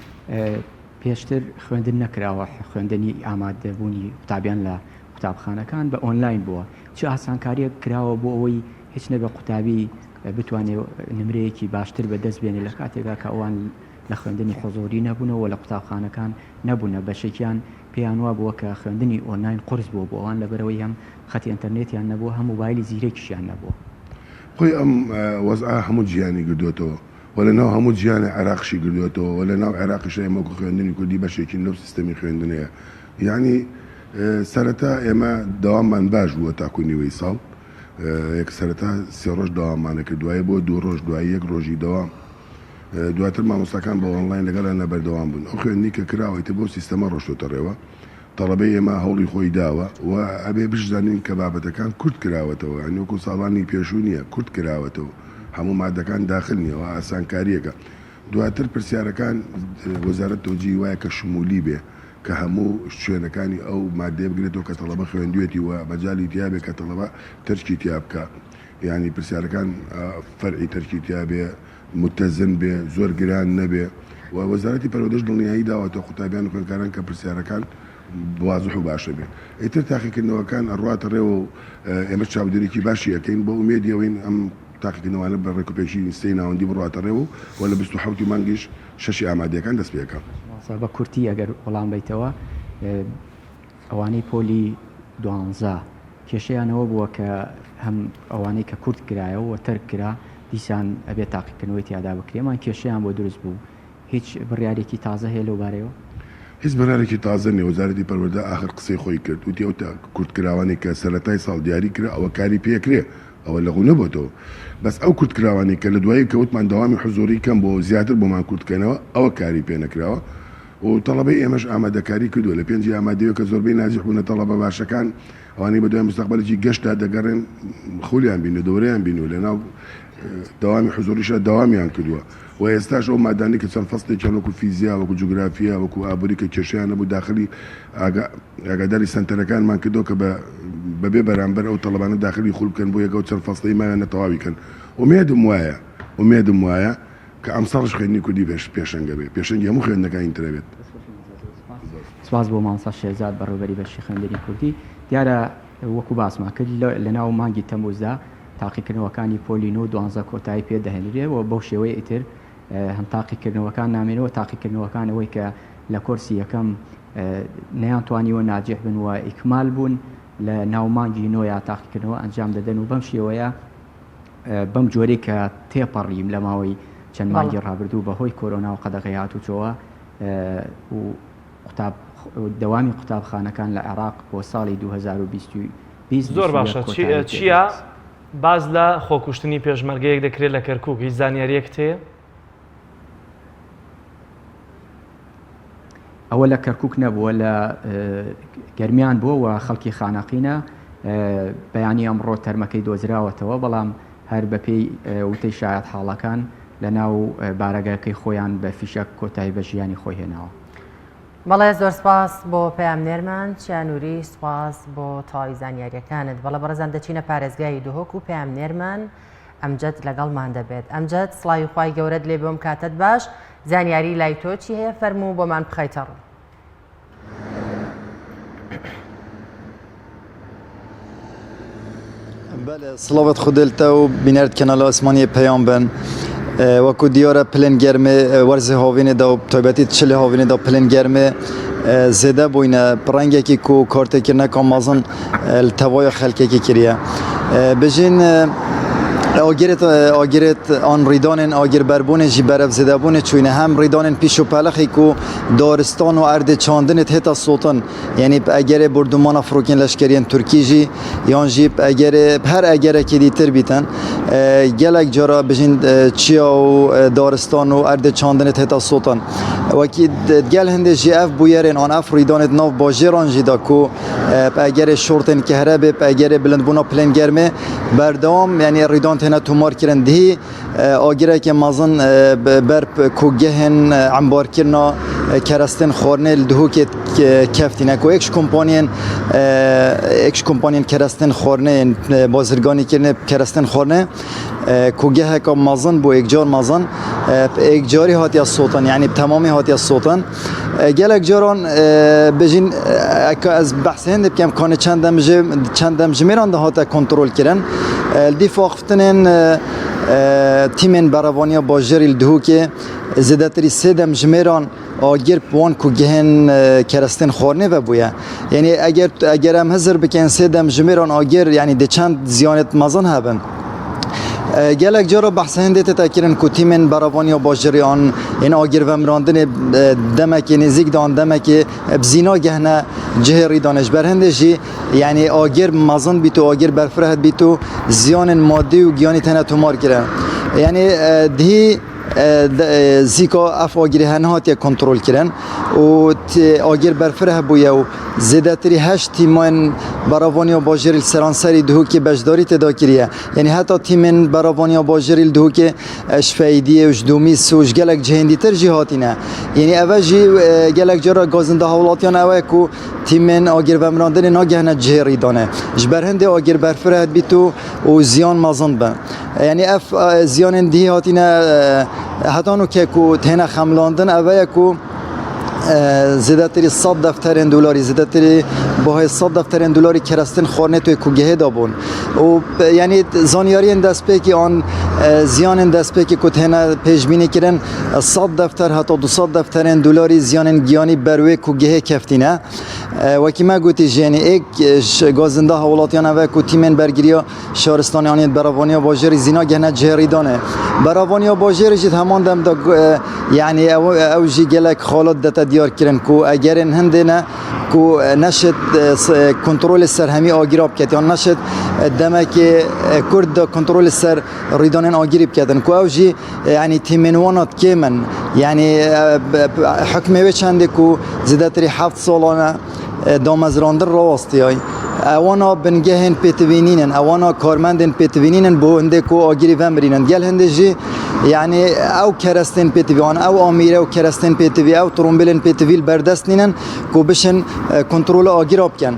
پێشتر خوێندن نەکراوە خوێندنی ئامادەبوونی قوتابیان لە قوتابخانەکان بە ئۆنلاین بووە چ ئاسانکاریەک کراوە بۆ ئەوەی هیچ نەبێ قوتابی بتوانێت نمرەیەکی باشتر بەدەست بێنێ لە کاتێکا کە ئەوان لە خوێندنی حزوری نەبوونەوە لە قوتابخانەکان نەبوونە بەشێکیان پێیان وابووە کە خوێندنی ئۆنلاین قورس بووە بۆ ئەوان لەبەرئەوەی هەم خەتی ئەنتەرنێتیان نەبووە هەم مۆبایلی زیرەکیشیان نەبووە. خۆی ئەم وەزعە هەموو جیهانی گردۆتەوە و لە ناو هەموو جیهانە عێراقشی گردۆتەوە و لە ناو عێراقیشا ئێمە وەکو خوێندنی کوردی بەشێکین لەو سیستەمی خوێندنەیە یانی سەرەتا ئێمە دەواممان باش بووە تاکو نیوەی ساڵ یەک سەرەتا سێ ڕۆژ دەواممانە کرد دوایی بۆ دوو ڕۆژ دوایی یەک ڕۆژی دەوام دواتر مامۆستاکان بە ئۆنڵاین لەگەڵیاندا بەردەوام بوون. ئەو خوێندنەی کە کراوە ئیتر بەو سیستەمە ڕۆشتۆتە ڕێوە. تەڵەبەی ئێمە هەوڵی خۆی داوە و ئەبێ بشزانین کە بابەتەکان کورت کراوەتەوە، یانی وەکوو ساڵانی پێشوو نییە، کورت کراوەتەوە، هەموو مادەکان داخل نییە، ئەوە ئاسانکارییەکە. دواتر پرسیارەکان وەزارەت تەوجیهی وایە کە شمولی بێ، کە هەموو شوێنەکانی ئەو مادەیە بگرێتەوە کە تەڵەبە خوێندوویەتی و مەجالی تیا بێ کە تەڵەبە تەرکی تیا بکا. یانی پرسیارەکان فەرعی تەرکی تیا بێ، متزن بێ، زۆر گران نەبێ و وەزارەتی پەروەردەش دڵنیایی داوەتە قوتابیان و خوێندکاران کە پرسیارەکان وازح و باشە بێ. ئیتر تاقیکردنەوەکان ئەڕواتە ڕێوە و ئێمەش چاودێریی باشی ئەکەین بە ئومێدی ئەوەین ئەم تاقیکردنەوانە بە ڕێکوپێکی سێی ناوەندی بڕواتە ڕێوە و لە 27 ی مانگیش شەشی ئامادەیەکان دەست پێ ئەکا. مامۆستا بە کورتی ئەگەر وەڵام بەیتەوە ئەوانەی پۆلی دوانزە کێشەیان ئەوە بووە کە هەم ئەوانەی کە کورت کرایەوە و تەرک کرا دیسان ئەبێت تاقیکردنەوەی تیادا بکرێ ئەمان کێشەیان بۆ دروست بوو هیچ بڕیارێکی تازە هەیە لەو بارەیەوە؟ هیچ بڕیارێکی تازە نیە، وەزارەتی پەروەردە ئاخر قسەی خۆی کرد وتی ئەو کورتکراوانەی کە سەرەتای ساڵ دیاری کرا ئەوە کاری پێکرێ ئەوە لەغو نەبۆتەوە بەس ئەو کورتکراوانەی کە لە دوایی کە وتمان دەوامی حزوری کەم بۆ زیاتر بۆمان کورتکەنەوە ئەوە کاری پێنەکراوە و تەڵەبەی ئێمەش ئامادەکاری کردووە لە پێنجی ئامادەیەوە کە زۆربەی ناجیح بوونە تەڵەبە باشەکان ئەوانەی بەدوای مستەقبەلێکی گەشدا دەگەڕێن خولیان بینیوە دەورەیان بینیوە لەناو دەوامی حزوریشا دەوامیان کردووە و ئێستاش ئەو مادانەی کە چەند فەسڵێکیان وەکو فیزیا وەکو جوگرافیا وەکو ئابووری کە کێشەیان نەبوو داخلی ئاگاداری سەنتەرەکانمان کردەوە کە بەبێ بەرامبەر ئەو تەڵەبانە داخلی خول بکەن بۆ یەک ئەو چەند فەسڵەی ماویانە تەواوی کەن ئومێدم وایە ئومێدم وایە کە ئەمساڵش خوێندنی کوردی پێشەنگە بێ، پێشەنگی هەموو خوێندنەکانی ترە بێت. سپاس بۆ مامۆستا شێرزاد بەڕێوەبەری بەشی خوێندنی کوردی. دیارە وەکو باسمان کرد لەناو مانگی تەموزدا تاقیکردنەوەکانی پۆلی نۆ و دوانزە کۆتایی پێ دەهێنرێ و بەو شێوەیە ئیتر هەم تاقیکردنەوەکان نامێنەوە تاقیکردنەوەکان ئەوەی کە لە کۆرسی یەکەم نەیانتوانیوە ناجح بن و ئیکمال بوون لە ناو مانگی نۆیا تاقیکردنەوە ئەنجام دەدەن و بەم شێوەیە بەم جۆرەی کە تێپەڕیم لە ماوەی چەند مانگی ڕابردوو بە هۆی کۆرۆنا و قەدەغەی هاتوچۆوە و قوتاب دەوامی قوتابخانەکان لە عێراق بۆ ساڵی 2020 زۆر باشە چیا باز لە خۆکوشتنی پێشمەرگەیەک دەکرێت لە کەرکک هیچ زانیاریەکت هەیە؟ ئەوە لە کەرکک نەبووە لە گەرمیان بووە و خەڵکی خانەقینە بەیانی ئەمڕۆ تەرمەکەی دۆزراوەتەوە بەڵام هەر بەپێی وتەی شایەت حاڵەکان لە ناو بارەگاکەی خۆیان بە فیشەک کۆتایی بە ژیانی خۆی هێناوە. بەڵێ زۆر سپاس بۆ پەیامنێرمان چیا نوری سپاس بۆ تەواوی زانیاریەکانت بەڵێ بەڕێزان دەچینە پارێزگای دهۆک و پەیامنێرمان ئەمجد لەگەڵمان دەبێت ئەمجد سڵاوی خوای گەورەت لێ بۆم کاتت باش زانیاری لای تۆ چی هەیە فەرموو بۆمان بخەیتە ڕوو. بەلێ سڵاوت خودێ لە تە و بینەرت کەناڵە ئاسمانیە پەیام بن وەکو دیارە پلێن گەرمێ وەرزی هاوینێ دا و تایبەتی چلێ هاوینێ دا پلێن گەرمێ زێدە بووینە پڕەنگێکی کو کارتێکردنەکە مەزن لە تەوایا خەلکێکی کریە بژین ئاگرێت ئاگرێت ئان ڕیدانێن ئاگر بەربوونێ ژی بەرەف زێدەبوونێ چوینە هەم ڕیدانێن پیش و پەلخی کو دارستان و ئەردێ چاندنێت هێتا سوتن یعنی ئەگەرێ بردومانە فڕۆکین لەشکریێن تورکی ژی یان ژی ئەگەرێ هەر ئەگەرێکی دیتر بیتن gelek cara bijîn çiya û daristan û erdê çandinê hêta sotin. Wekî gel hindê jî ev bûyerên an ev rîdanê nav bajêran jî da ku egerê şortên kehrebê egerê bilindbûna pilên germê berdewam yanî rîdan têne tomar kirin dihî Agireke mezin ber kogehên embarkirina kerestên xwarinê li Duhokê keftîne ku yek ji kompaniyên yek ji kompaniyên kerestên xwarinê yên bazirganîkirinê kerestên xwarinê kogeheka mezin bû yekcar mezin yekcarî hatiye sotin yanî bi temamî hatiye sotin. Gelek caran bijîn eka ez behsê hindê bikem kanê çend dem ji çend demjimêran de hate kontrol kirin. Li dî faxiftinên tîmên berevaniya bajarî li Dihokê zêdetirî sê demjimêran agir bi wan ku gihên kerestên xwarinê ve bûye. Yanî eger eger em hizir bikin sê demjimêran agir yanî dê çend ziyanê mezin hebin. Gelek cara behsa hindê tête kirin ku tîmên berevaniya bajarî an yên agirvemirandinê demekê nêzîk de an demekê bi zîna gehne cihê rîdanê. Ji ber hindê jî yanî agir mezin bît û agir berfireh bît û ziyanên madî û giyanî têne tomar kirin. Yanî dihî zîka ev agirê he nehatiye kontrol kirin û agir berfireh bûye û zêdetirî heşt tîmên beravaniya bajêrî li seranserî Dihokê beşdarî tê de kiriye. Yanî heta tîmên beravaniya bajêrî li Dihokê ji Feydiyê û ji Domîs û ji gelek cihên dîtir jî hatîne. Yanî ev e jî gelek cara gazinda hewlatiyan ew e ku tîmên agirvemirandinê nagihine cihê rîdanê. Ji ber hindê agir berfireh dibît û û ziyan mezin dibe. Yanî ev ziyanên dihî hatîne heta nûke ku têne xemlandin ev e ku zêdetirî sed defterên dolarî zêdetirî bihayê sed defterên dolarî kerestin xwarinê tu ku gehê de bûn û yanî zanyariyên destpêkê an ziyanên destpêkê ku têne pêşbînî kirin sed defter heta du sed defterên dolarî ziyanên giyanî ber wê ku gehê keftîne wekî me gotî jî yanî êk ji gazinda hewlatiyan ev e ku tîmên bergiriya Şaristanê anî beravaniya bajêrî zîna gehne cihê rîdanê. Beravaniya bajêrî jî di heman dem de yanî ew ew jî gelek xalat dete diyar kirin ku egerên hindê ne ku neşit kontrolê ser hemî agîra biket yan neşit demekê kurt de kontrolê ser rîdanên agîrî biketin ku ew jî yanî tîmên wan kêm in yanî hukmê wê çendê ku zêdetirî heft salan e Damezrandin rawestiyay. Ewana bingehên pêtivînîn in, ewana karmendên pêtivînîn in bo hindê ku agirî vemirînin. Gel hindê jî yanî ew kerestên pêtivî an ew amîre û kerestên pêtivî, ew trombêlên pêtivî li ber dest nînin ku bişin kontrola agira bikin.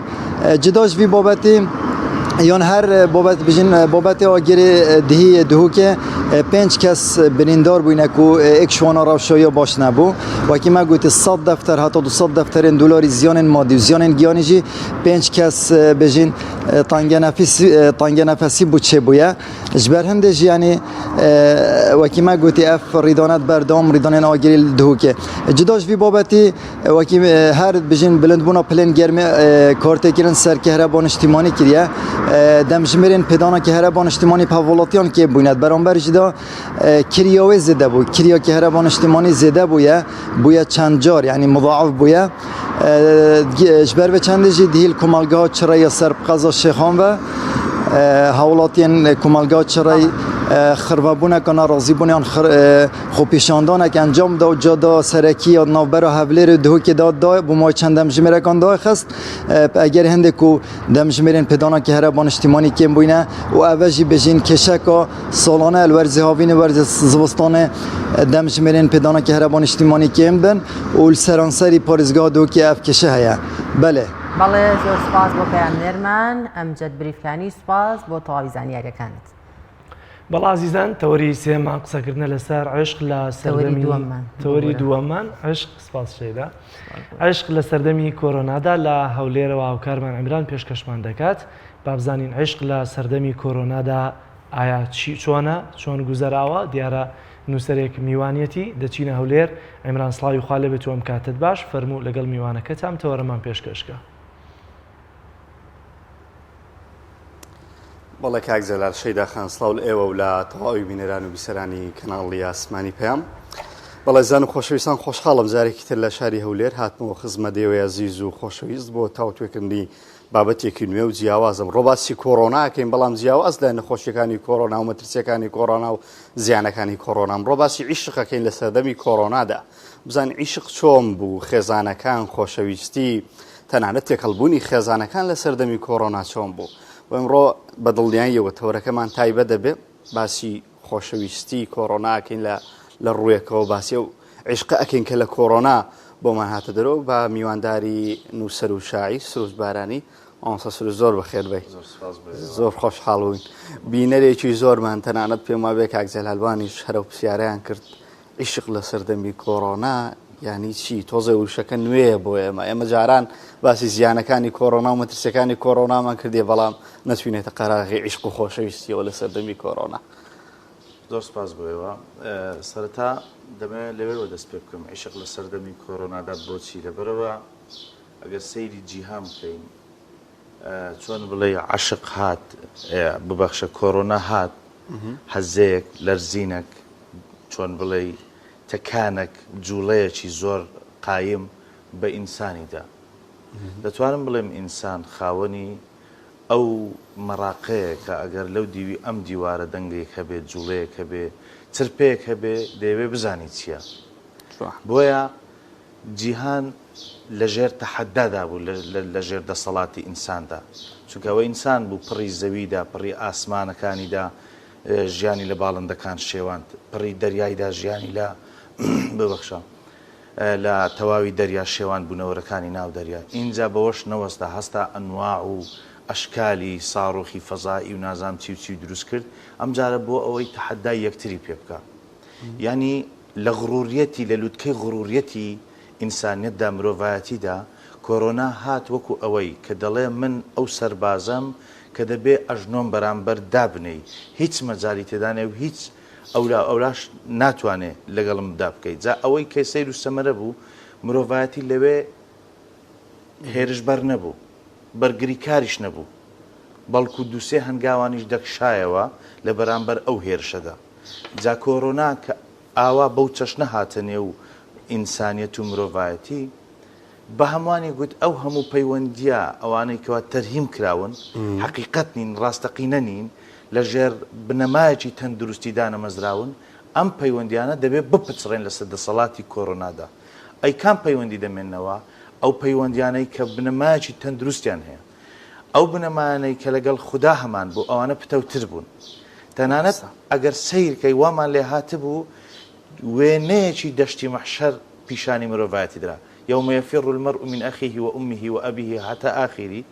Cida ji vî babetî yan her babet bijîn babetê agirê dihî Dihokê pênc kes birîndar bûyne ku êk ji wana rewşa ya baş nebû. Wekî me gotî sed defter heta 200 defterên dolarî ziyanên madî û ziyanên giyanî jî pênc kes bêjîn tangenefîsî tangenefesî bû çêbûye. Ji ber hindê jî yanî wekî me gotî ev rîdanet berdewam rîdanên agirî li Dihokê. Cida ji vî babetî wekî her bijîn bilindbûna pilên germê kartêkirin ser kehreba niştîmanî kiriye. Demjimêrên pêdana kehreba niştîmanî bi hevwelatiyan kêm bûne. Beramber jî de Kiriya wê zêde bû. Kiriya kehreba niştîmanî zêde bûye, bûye çend car yanî mudaaf bûye. Ji ber vê çendê jî dihîl komalgeha Çirey ya ser bi qeza Şêxan ve hewlatiyên komalgeha Çirey. خرڤبوونەکە ناڕازیبوون یان خۆپیشاندانێک ئەنجام دا و جادە سەرەکی یا ناوبەرا هەولێر و دهۆکێ دا دا بۆ ماوەی چەند دەمژمێرەکان داخست ئەگەر هەندێک و دەمژمێرên پێدانا کەهرەبا نیشتیمانی کێم بووینە و ئەڤە ژی بژین کێشەکە ساڵانە ل وەرزی هاوینê وەرزی زستانê دەمژمێرên پێدانا کەهرەبا نیشتیمانی کێم بن و ل سەرانسەری پارێزگا دهۆکێ ئەڤ کێشە هەیە بەلێ. بەڵێ زۆر سوپاس بۆ پەیامنێرمان ئەمجەد بریفکانی سوپاس بۆ تەواوی زانیاریەکانت. بەڵا ئازیزان تەوەری سێمان قسەکردنە لەسەر عشق لە سەردەمی تەوەری دووەممان عشق سپاس شەیدا عشق لە سەردەمی کۆرۆنادا لە هەولێرەوە هاوکارمان عمران پێشکەشمان دەکات بابزانین عشق لە سەردەمی کۆرۆنادا ئایا چی چۆنە چۆن گوزەراوە دیارە نووسەرێک میوانیەتی دەچینە هەولێر عمران سڵاوی خوا لێبێت و ئەم کاتت باش فەرموو لەگەڵ میوانەکەتام تەوەرەمان پێشکەشکە. بەڵێ کاک جەلال شەیدا خان سڵاو لە ئێوە و لە تەواوی بینەران و بیسەرانی کەناڵی ئاسمانی پەیام. بەڵێ زان و خۆشەویستان خۆشحاڵم جارێکی تر لە شاری هەولێر هاتمەوە خزمەت ئێوەی ئەزیز و خۆشەویست بۆ تاوتوێکردنی بابەتێکی نوێ و جیاواز ئەمڕۆ باسی کۆرۆنا ئەکەین بەڵام جیاواز لە نەخۆشیەکانی کۆرۆنا و مەترسیەکانی کۆرۆنا و زیانەکانی کۆرۆنا ئەمڕۆ باسی عیشق ئەکەین لە سەردەمی کۆرۆنادا بزانین عیشق چۆن بوو خێزانەکان خۆشەویستی تەنانەت تێکەڵبوونی خێزانەکان لە سەردەمی کۆرۆنا چۆن بوو و ئەمڕۆ بە دڵنیاییەوە تەوەرەکەمان تایبەت دەبێ باسی خۆشەویستی کۆرۆنا ئەکەین لە لە ڕوویەکەوە باسی ئەو عیشقە ئەکەین کە لە کۆرۆنا بۆمان هاتە دەرەوە بە میوانداری نووسەر و شاعیر سروشت بارانی مامۆستا سروشت زۆر بەخێر بێی زۆر خۆشحاڵ بووین بینەرێکی زۆرمان تەنانەت پێم وابێ کاک جەلالوانیش هەرە پرسیارەیان کرد عیشق لە سەردەمی کۆرۆنا یانی چی؟ تۆزێ وشەکە نوێیە بۆ ئێمە. ئێمە جاران باسی زیانەکانی کۆرۆنا و مەترسیەکانی کۆرۆنامان کردیە بەڵام نەچوینێتە قەراغی عیشق و خۆشەویستیەوە لە سەردەمی کۆرۆنا. زۆر سپاس بۆ ئێوە. سەرەتا دەمەوێت لەوێوە دەست پێ بکەم عیشق لە سەردەمی کۆرۆنادا بۆچی؟ لەبەرئەوە ئەگەر سەیری جیهان بکەین چۆن بڵێی عەشق هات ببەخشە کۆرۆنا هات هەزەیەک لەرزینەک چۆن بڵێی تەکانەک جوڵەیەکی زۆر قایم بە ئینسانی دا. دەتوانم بڵێم ئینسان خاوەنی ئەو مەراقەیە کە ئەگەر لەو دیوی ئەم دیوارە دەنگێک هەبێ، جوڵەیەک هەبێ، چرپەیەک هەبێ دەیەوێ بزانی چییە. بۆیە جیهان لە ژێر تەحەدادا بوو لە ژێر دەسەڵاتی ئینساندا. چونکە ئەوە ئینسان بوو پڕی زەویدا، پڕی ئاسمانەکانیدا ژیانی لە باڵندەکان شێواند، پڕی دەریایدا ژیانی لە ببەخشە لە تەواوی دەریا شێواند بوونەوەرەکانی ناو دەریا، ئینجا بەوەش نەوەستا هەستا ئەنواع و ئەشکالی ساڕۆخی فەزائی و نازانم چی و چی دروست کرد، ئەمجارە بۆ ئەوەی تەحەدای یەکتری پێ بکا. یانی لە غڕوریەتی لە لوتکەی غڕوریەتی ئینسانیەتدا مرۆڤایەتیدا کۆرۆنا هات وەکو ئەوەی کە دەڵێ من ئەو سەربازەم کە دەبێ ئەژنۆم بەرامبەر دابنێی هیچ مەجالی تێدا نیە و هیچ ئەولا ئەولاش ناتوانێ لەگەڵم دا بکەی جا ئەوەی کە سەیر و سەمەرە بوو مرۆڤایەتی لەوێ هێرشبەر نەبوو بەرگریکاریش نەبوو بەڵکو دووسێ هەنگاوانیش دەکشایەوە لە بەرامبەر ئەو هێرشەدا جا کۆرۆنا کە ئاوا بەو چەشنە هاتە نێو ئینسانیەت و مرۆڤایەتی، بە هەمووانی گوت ئەو هەموو پەیوەندییە ئەوانەی کەوا تەرهیم کراون، حەقیقەت نین، ڕاستەقینە نین، لە ژێر بنەمایەکی تەندروستی دانەمەزراون، ئەم پەیوەندییانە دەبێ بپچڕێن لەسەر دەسەڵاتی کۆرۆنادا. ئەی کام پەیوەندی دەمێننەوە؟ ئەو پەیوەندییانەی کە بنەمایەکی تەندروستیان هەیە. ئەو بنەمایانەی کە لەگەڵ خودا هەمان بوو ئەوانە پتەوتر بوون. تەنانەت ئەگەر سەیر کەی وامان لێ هاتبوو وێنەیەکی دەشتی مەحشەر پیشانی مرۆڤایەتی درا، یوم یفر المرء من اخیه و امه و ابیه هتا آخری،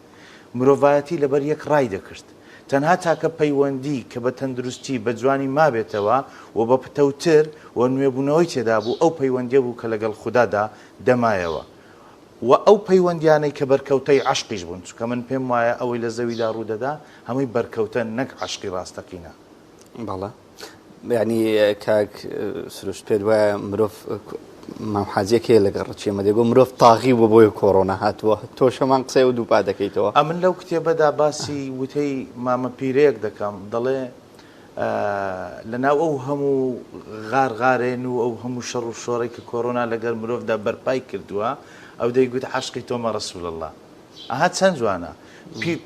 مرۆڤایەتی لەبەر یەک ڕای دەکرد. تەنها تاکە پەیوەندی کە بە تەندروستی بە جوانی مابێتەوە و بە پتەوتر و نوێبوونەوەی تێدا بوو ئەو پەیوەندیە بوو کە لەگەڵ خودادا دەمایەوە. وە ئەو پەیوەندیانەی کە بەرکەوتەی عەشقیش بوون، چونکە من پێم وایە ئەوەی لە زەویدا ڕوودەدا هەمووی بەرکەوتەن نەک عەشقی ڕاستەقینە. بەڵێ یانی کاک سروشت پێت وایە مرۆڤ مام حاجیەک هەیە لە گەڕەکی ئێمە دەیگۆ مرۆڤ تاغی بووە بۆیە کۆرۆنا هاتووە تۆش هەمان قسەی ئەو دووپات دەکەیتەوە؟ ئەمن لەو کتێبەدا باسی وتەی مامە پیرەیەک دەکەم دەڵێ لەناو ئەو هەموو غارغارێن و ئەو هەموو شەڕ و شۆڕەی کە کۆرۆنا لەگەر مرۆڤدا بەرپای کردووە، ئەو دەیگوت عەشقی تۆمە رسول اللە. ئەها چەند جوانە.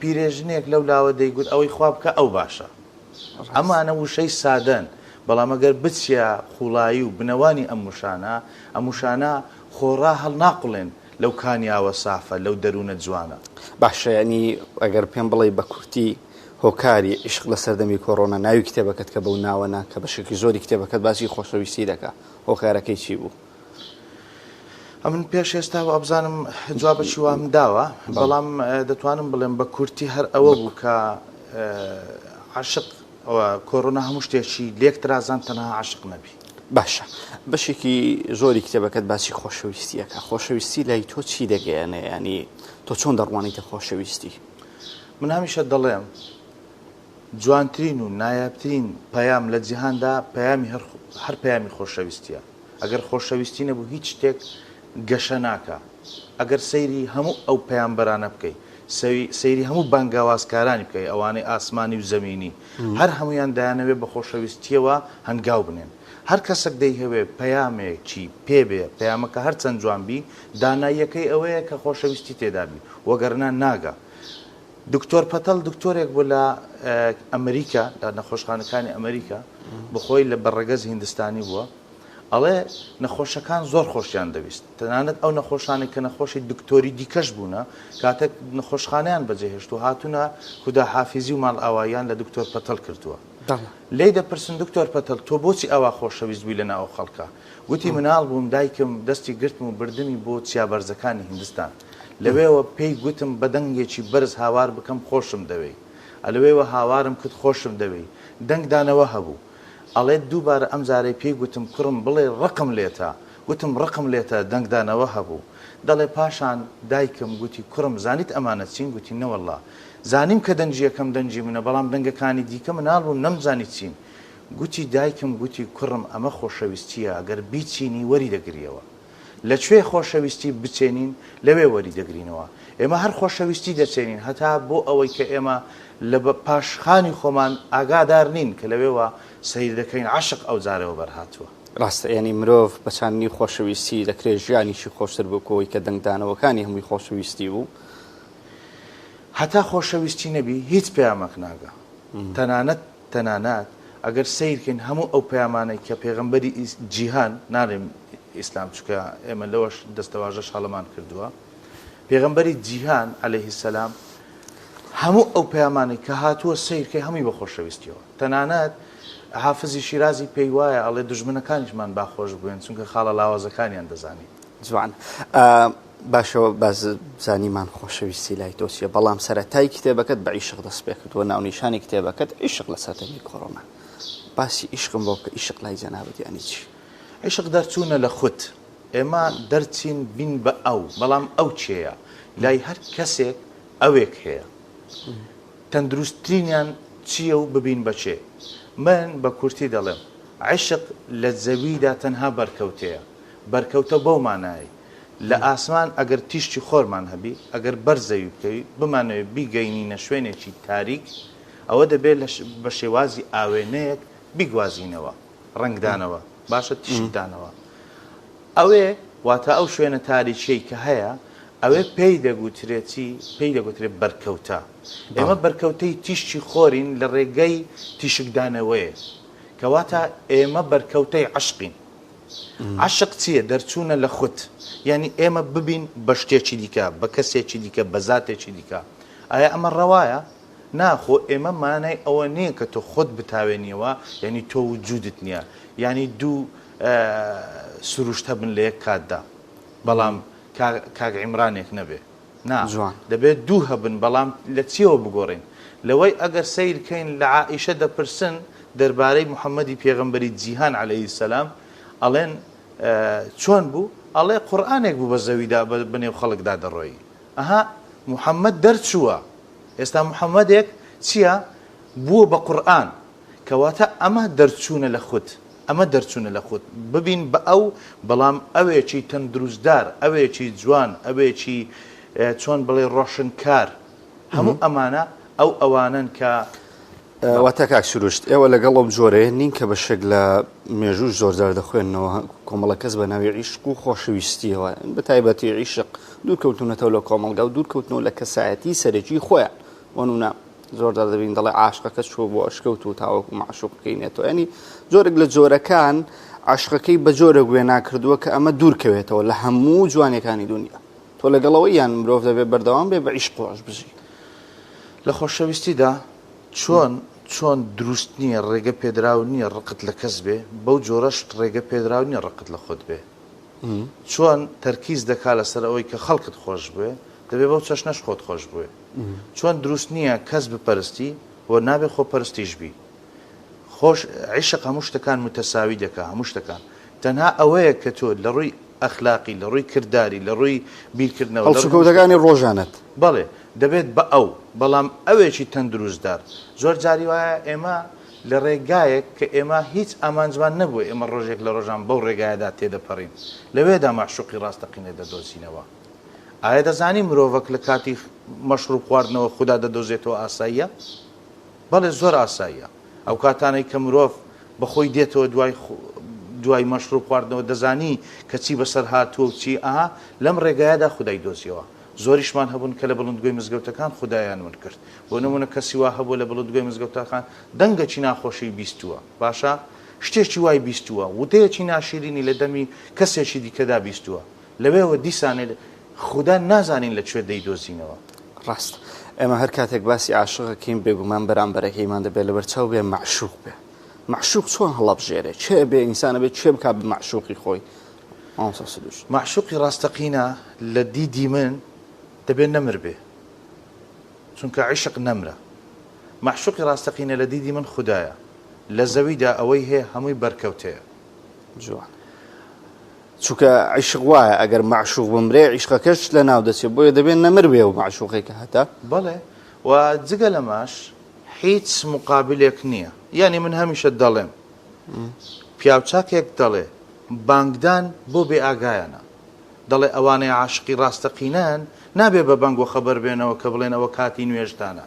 پیرێژنێک لەو لاوە دەیگوت ئەوەی خوا بکا ئەو باشە. ئەمانە وشەی سادەن، بەڵام ئەگەر بچیە قوڵایی و بنەوانی ئەم وشانە، ئەم وشانە خۆڕا هەڵناقوڵێن لەو کانیاوە سافە، لەو دەروونە جوانە. باشە یانی ئەگەر پێم بڵێی بە کورتی هۆکاری عیشق لە سەردەمی کۆڕۆنا ناوی کتێبەکەت کە بەو ناوە نا کە بەشێکی زۆری کتێبەکەت باسی خۆشەویستی دەکا هۆکارەکەی چی بوو؟ ئەمن پێش ئێستا وابزانم جوابەکی وام داوە بەڵام دەتوانم بڵێم بە کورتی هەر ئەوە بوو کە عاشق ئەوە کۆرۆنا هەموو شتێکی لێک ترازان تەنها عاشق نەبی. باشە بەشێکی زۆری کتێبەکەت باسی خۆشەویستیەکە خۆشەویستی لای تۆ چی دەگەیەنێ ینی تۆ چۆن دەڕوانیتە خۆشەویستی؟ من هەمیشە دەڵێم جوانترین و نایابترین پەیام لە جیهاندا پەیامی هەر پەیامی خۆشەویستیە ئەگەر خۆشەویستی نەبوو هیچ شتێک گەشە ناکا ئەگەر سەیری هەموو ئەو پەیامبەرانە بکەی سەیری هەموو بانگاوازکارانی بکەی ئەوانەی ئاسمانی و زەمینی هەر هەموویان دەیانەوێ بە خۆشەویستیەوە هەنگاو بنێن هەر کەسەک دەیهەوێ پەیامێکی پێ بێ پەیامەکە هەر چەند جوان بی داناییەکەی ئەوەیە کە خۆشەویستی تێدا بی وەگەرنا ناگا دکتۆر پەتەڵ دکتۆرێک بوو لە ئەمریکا لە نەخۆشخانەکانی ئەمریکا بخۆی لە بە ڕەگەز هیندستانی بووە ئەڵێ نەخۆشەکان زۆر خۆشیان دەویست تەنانەت ئەو نەخۆشانەی کە نەخۆشی دکتۆری دیکەش بوونە کاتێک نەخۆشخانەیان بەجێهێشت و هاتوونە خودا حافیزی و ماڵئاواییان لە دکتۆر پەتەڵ کردووە لێی دەپرسن دکتۆر پەتەڵ تۆ بۆچی ئاوا خۆشەویست بووی لەناو ئەو خەڵکە؟ گوتی مناڵ بووم دایکم دەستی گرتم و بردمی بۆ چیا بەرزەکانی هیندستان. لەوێوە پێی گوتم بە دەنگێکی بەرز هاوار بکەم خۆشم دەوێی. ئەلەوێوە هاوارم کرد خۆشم دەوێی. دەنگدانەوە هەبوو. ئەڵێت دووبارە ئەمجارەی پێی گوتم کوڕم بڵێ ڕقم لێتە. گوتم ڕقم لێتە دەنگدانەوە هەبوو. دەڵێ پاشان دایکم گوتی کوڕم زانیت ئەمانە چین؟ گوتی نەوەڵڵا. زانیم کە دەنگی یەکەم دەنگی منە بەڵام دەنگەکانی دیکە مناڵ بووم نەمزانی چین. گوتی دایکم گوتی کوڕم ئەمە خۆشەویستییە گەر بیچینی وەری دەگریەوە. لە کوێ خۆشەویستی بچێنین لەوێ وەری دەگرینەوە. ئێمە هەر خۆشەویستی دەچێنین هەتا بۆ ئەوەی کە ئێمە لە پاشخانی خۆمان ئاگادار نین کە لەوێوە سەیر دەکەین عەشق ئەو جارەوە بەرهاتووە. ڕاستە یانی مرۆڤ بە چاندنی خۆشەویستی دەکرێت ژیانیشی خۆشتر بکۆ ئەوەی کە دەنگدانەوەکانی هەمووی خۆشەویستی بوو. هەتا خۆشەویستی نەبی هیچ پەیامەک ناگا تەنانەت تەنانەت ئەگەر سەیرکەین هەموو ئەو پەیامانەی کە پێغەمبەری جیهان ناڵێم ئیسلام چونکە ئێمە لەوەش دەستەواژەش هەڵەمان کردووە پێغەمبەری جیهان عەلەیهی سەلام هەموو ئەو پەیامانەی کە هاتووە سەیرکەی هەمووی بە خۆشەویستیەوە تەنانەت حافزی شیرازی پێی وایە ئەڵێ دوژمنەکانیشمان با خۆش بوێن چونکە خاڵە لاوازەکانیان دەزانین. جوان باشە باز زانیمان خۆشەویستی لای تۆ چیە بەڵام سەرەتای کتێبەکەت بە عیشق دەست پێ کردووە ناونیشانی کتێبەکەت عیشق لە سەردەمی کۆرۆنا باسی عیشقم بۆ بکە عیشق لای جەنابت یانی چی؟ عیشق دەرچوونە لە خود ئێمە دەرچین بین بە ئەو بەڵام ئەو کێیە؟ لای هەر کەسێک ئەوێک هەیە تەندروستترینیان چییە و ببین بە کێ؟ من بە کورتی دەڵێم عیشق لە زەویدا تەنها بەرکەوتەیە بەرکەوتە بەو مانایەی لە ئاسمان ئەگەر تیشکی خۆرمان هەبی، ئەگەر بەر زەوی بکەوی، بمانەوێ بیگەینینە شوێنێکی تاریک، ئەوە دەبێ لە بە شێوازی ئاوێنەیەک بیگوازینەوە، ڕەنگدانەوە، باشە تیشکدانەوە. ئەوێ واتە ئەو شوێنە تاریکیەی کە هەیە، ئەوێ پێی دەگوترێ چی؟ پێی دەگوترێ بەرکەوتە. ئێمە بەرکەوتەی تیشکی خۆرین لە ڕێگەی تیشکدانەوەیە. کەواتە ئێمە بەرکەوتەی عەشقین. عەشق چییە؟ دەرچوونە لە خود. یانی ئێمە ببین بە شتێکی دیکە، بە کەسێکی دیکە، بە زاتێکی دیکە. ئایا ئەمە ڕەوایە؟ نا، خۆ ئێمە مانای ئەوە نییە کە تۆ خۆت بتاوێنیەوە، یانی تۆ وجودت نییە. یانی دوو سروشت هەبن لە یەک کاتدا، بەڵام کاک عیمرانێک نەبێ. نا، دەبێت دوو هەبن، بەڵام لە چییەوە بگۆڕین؟ لەوەی ئەگەر سەیر کەین لە عائیشە دەپرسن دەربارەی محەممەدی پێغەمبەری جیهان عەلەیهی سەلام، ئەڵێن چۆن بوو؟ ئەڵێ قورئانێک بوو بە زەویدا بە نێو خەڵکدا دەڕۆیی. ئەها محەممەد دەرچووە، ئێستا محەممەدێک چییە؟ بووە بە قورئان. کەواتە ئەمە دەرچوونە لە خود، ئەمە دەرچوونە لە خود، ببین بە ئەو، بەڵام ئەوێکی تەندروستدار، ئەوێکی جوان، ئەوێکی چۆن بڵێی ڕۆشنکار، هەموو ئەمانە ئەو ئەوانەن کە. واتە کاک سروشت ئێوە لەگەڵ ئەو جۆرەیە نین کە بەشێک لە مێژووش زۆرجار دەخوێننەوە کۆمەڵە کەس بە ناوی عیشق و خۆشەویستیەوە بە تایبەتی عیشق دوورکەوتونەتەوە لە کۆمەڵگا و دوورکەوتنەوە لە کەسایەتی سەرەکی خۆیان وەنوونە. زۆر جار دەبین دەڵێ عاشقەکە چووە بۆ ئەشکەوت و تاوەکو مەعشوقەکەی نێتەوە ینی جۆرێک لە جۆرەکان عاشقەکەی بە جۆرێک وێنا کردووە کە ئەمە دوور کەوێتەوە لە هەموو جوانیەکانی دونیا تۆ لەگەڵەوەی یان مرۆڤ دەبێت بەردەوام بێ بە عیشق خۆش بژی؟ لە خۆشەویستیدا چۆن چۆن دروست نییە ڕێگە پێدراو نییە ڕقت لە کەس بێ بەو جۆرەش ڕێگە پێدراو نییە ڕقت لە خۆت بێ چۆن تەرکیز دەکا لەسەر ئەوەی کە خەڵکت خۆش بوێ دەبێ بەو چەشنەش خۆت خۆش بوێ چۆن دروست نییە کەس بپەرستی و نابێ خۆپەرستیش بی خۆش عیشق هەموو شتەکان متەساوی دەکا هەموو شتەکان تەنها ئەوەیە کە تۆ لە ڕووی ئەخلاقی لە ڕووی کرداری لە ڕووی بیرکردنەوە لە ڕووی هەموو هەڵسوکەوتەکانی شتەکان ڕۆژانەت. بەڵێ دەبێت بە ئەو بەڵام ئەوێکی تەندروستدار زۆر جاری وایە ئێمە لە ڕێگایەک کە ئێمە هیچ ئامانجمان نەبووە ئێمە ڕۆژێک لە ڕۆژان بەو ڕێگایەدا تێدەپەڕین لەوێدا مەعشوقی ڕاستەقینە دەدۆزینەوە ئایا دەزانی مرۆڤەک لە کاتی مەشروب خواردنەوە خودا دەدۆزێتەوە ئاساییە؟ بەڵێ زۆر ئاساییە ئەو کاتانەی کە مرۆڤ بە خۆی دێتەوە دوای دوای مەشروب خواردنەوە دەزانی کە چی بەسەر هاتووە و چی ئەها لەم ڕێگایەدا خودای دۆزیەوە زۆریشمان هەبوون کە لە بڵندگۆی مزگەوتەکان خودایان ون کرد بۆ نمونە کەسی وا هەبووە لە بڵندگۆی مزگەوتەکان دەنگەکی ناخۆشی بیستووە باشە شتێکی وای بیستووە وتەیەکی ناشیرینی لە دەمی کەسێکی دیکەدا بیستووە لەوێوە دیسانێ خودا نازانین لە کوێ دەیدۆزینەوە. ڕاستە. ئێمە هەر کاتێک باسی عاشق ئەکەین بێگومان بەرامبەرەکەیمان دەبێ لەبەر چاو بێ مەعشوق بێ. مەعشوق چۆن هەڵەبژێرێ؟ کێ بێ ئینسان ئەبێ کێ بکا بە مەعشوقی خۆی؟ مامۆستا سروشت. مەعشوقی ڕاستەقینە لە دیدی من دەبێ نەمر بێ. چونکە عیشق نەمرە. مەعشوقی ڕاستەقینە لە دیدی من خودایە. لە زەویدا ئەوەی هەیە هەمووی بەرکەوتەیە. جوان. چونکە عیشق وایە ئەگەر مەعشوق بمرێ عیشقەکەش لەناو دەچێت بۆیە دەبێت نەمر بێ و مەعشوقێک کە هەتە. بەڵێ و جگە لەمەش هیچ مقابلێک نییە یانی من هەمیشە دەڵێم پیاوچاکێک دەڵێ بانگدان بۆ بێ ئاگایانە دەڵێ ئەوانەی عاشقی ڕاستەقینەن نابێ بە بانگ وەخەبەر بێنەوە کە بڵێن ئەوە کاتی نوێژتانە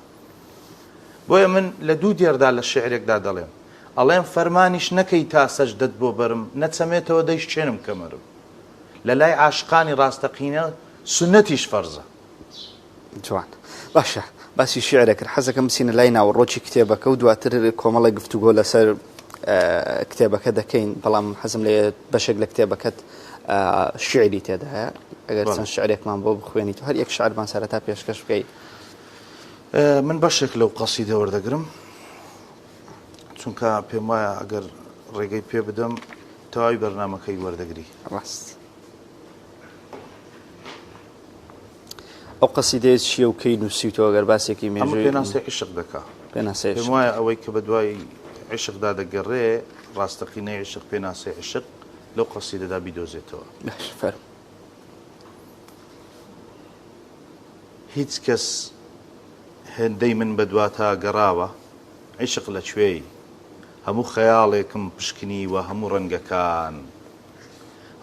بۆیە من لە دوو دێردا لە شیعرێکدا دەڵێم ئەڵێم فەرمانیش نەکەی تا سەجدەت بۆ بەرم نەچەمێتەوە دەیشکێنم کەمەرم لە لای عاشقانی ڕاستەقینە سوننەتیش فەرزە. جوان باشە باسی شیعرە کرد حەزەکەم بچینە لای ناوەڕۆکی کتێبەکە و دواتر کۆمەڵێک گفتوگۆ لەسەر کتێبەکە دەکەین بەڵام حەزم لێ بەشێک لە کتێبەکەت شیعری تێدایە ئەگەر چەند شعرێکمان بۆ بخوێنیت و هەر یەک شعرمان سەرەتا پێشکەش بکەیت. من بەشێک لەو قەسیدە وەردەگرم چونکە پێم وایە ئەگەر ڕێگەی پێ بدەم تەواوی بەرنامەکەی وەردەگری. ڕاست. ئەو قەسیدەیە چییە و کەی نووسیوتەوە گەر باسێکی ئەمە مێژووی پێناسەی عیشق دەکا. پێناسەی پێم عیشق. وایە ئەوەی کە بە دوای عیشقدا دەگەڕێ ڕاستەقینەی عیشق پێناسەی عیشق لەو قەسیدەدا بیدۆزێتەوە. باشە فەرموو. هیچ کەس هێندەی من بەدواتا گەڕاوە؟ عیشق لە کوێی؟ هەموو خەیاڵێکم پشکنیوە هەموو ڕەنگەکان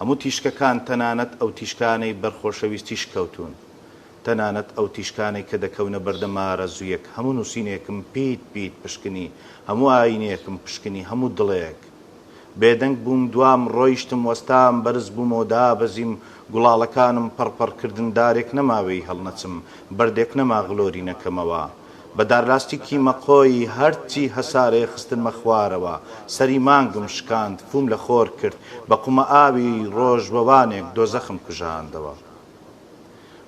هەموو تیشکەکان تەنانەت ئەو تیشکانەی بەر خۆشەویستیش کەوتوون تەنانەت ئەو تیشکانەی کە دەکەونە بەردەم ئارەزوویەک هەموو نووسینێکم پیت پیت پشکنی هەموو ئاینێکم پشکنی هەموو دڵێک بێدەنگ بووم دوام ڕۆیشتم وەستام بەرز بوومەوە دابەزیم گوڵاڵەکانم پەڕ پەڕ کردن دارێک نەما وێی هەڵنەچم بەردێک نەما غلۆری نەکەمەوە بە دارلاستیکی مەقۆی هەرچی هەسارەیە خستنمە خوارەوە سەری مانگم شکاند فووم لە خۆر کرد بە قومەئاوی ڕۆژوەوانێک دۆزەخم کوژاندەوە.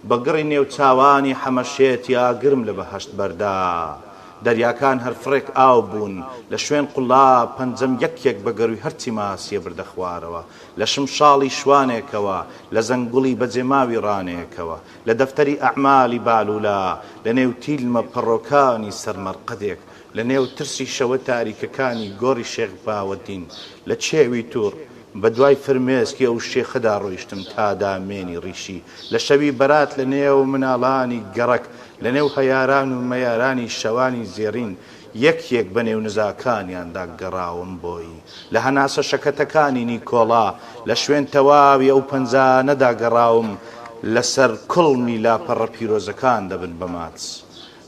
بە گڕی نێوچاوانی حەمەشێتی ئاگرم لە بەهەشت بەردا. دەریاکان هەر فڕێک ئاو بوون، لە شوێن قوڵا پەنجەم یەک یەک بە گەرووی هەرچی ماسییە بردە خوارەوە. لە شمشاڵی شوانێکەوە، لە زەنگوڵی بەجێماوی ڕانێکەوە، لە دەفتەری ئەعمالی بالولا، لە نێو تیلمە پەڕۆکانی سەر مەرقەدێک، لە نێو ترسی شەوە تاریکەکانی گۆڕی شێخ باوەدین، لە کێوی توڕ، بە دوای فرمێسکی ئەو شێخەدا ڕۆیشتم تا دامێنی ڕیشی لە شەوی بەرات لە نێو مناڵانی گەڕەک لە نێو هەیاران و مەیارانی شەوانی زێڕین یەک یەک بە نێو نزاکانیاندا گەڕاوم بۆی لە هەناسە شەکەتەکانی نیکۆڵا لە شوێن تەواوی ئەو پەنجانەدا گەڕاوم لە سەر کوڵمی لاپەڕە پیرۆزەکان دەبن بە ماچ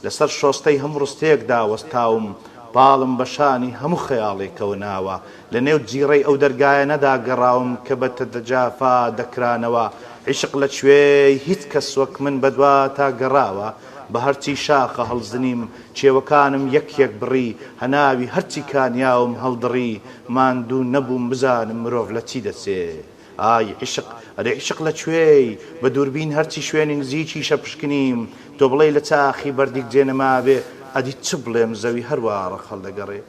لەسەر شۆستەی هەموو ڕستەیەکدا وەستاوم، پاڵم بە شانی هەموو خەیاڵێکەوە ناوە، لە نێو جیڕەی ئەو دەرگایانەدا گەڕاوم کە بە تەجافا دەکرانەوە، عیشق لە کوێی، هیچ کەس وەک من بەدواتا گەڕاوە؟ بە هەرچی شاخە هەڵزنیم، کێوەکانم یەک یەک بڕی، هەناوی هەرچی کانیاوم هەڵدڕی، ماندوو نەبووم بزانم مرۆڤ لە چی دەچێ. ئای عیشق، ئەرێ عیشق لە کوێی؟ بە دووربین هەرچی شوێنی نزیکیشە پشکنیم، تۆ بڵێی لە چاخی بەردیک جێ نەمابێ، ئەدی چ بڵێم زەوی هەروا ڕەق هەڵدەگەڕێ.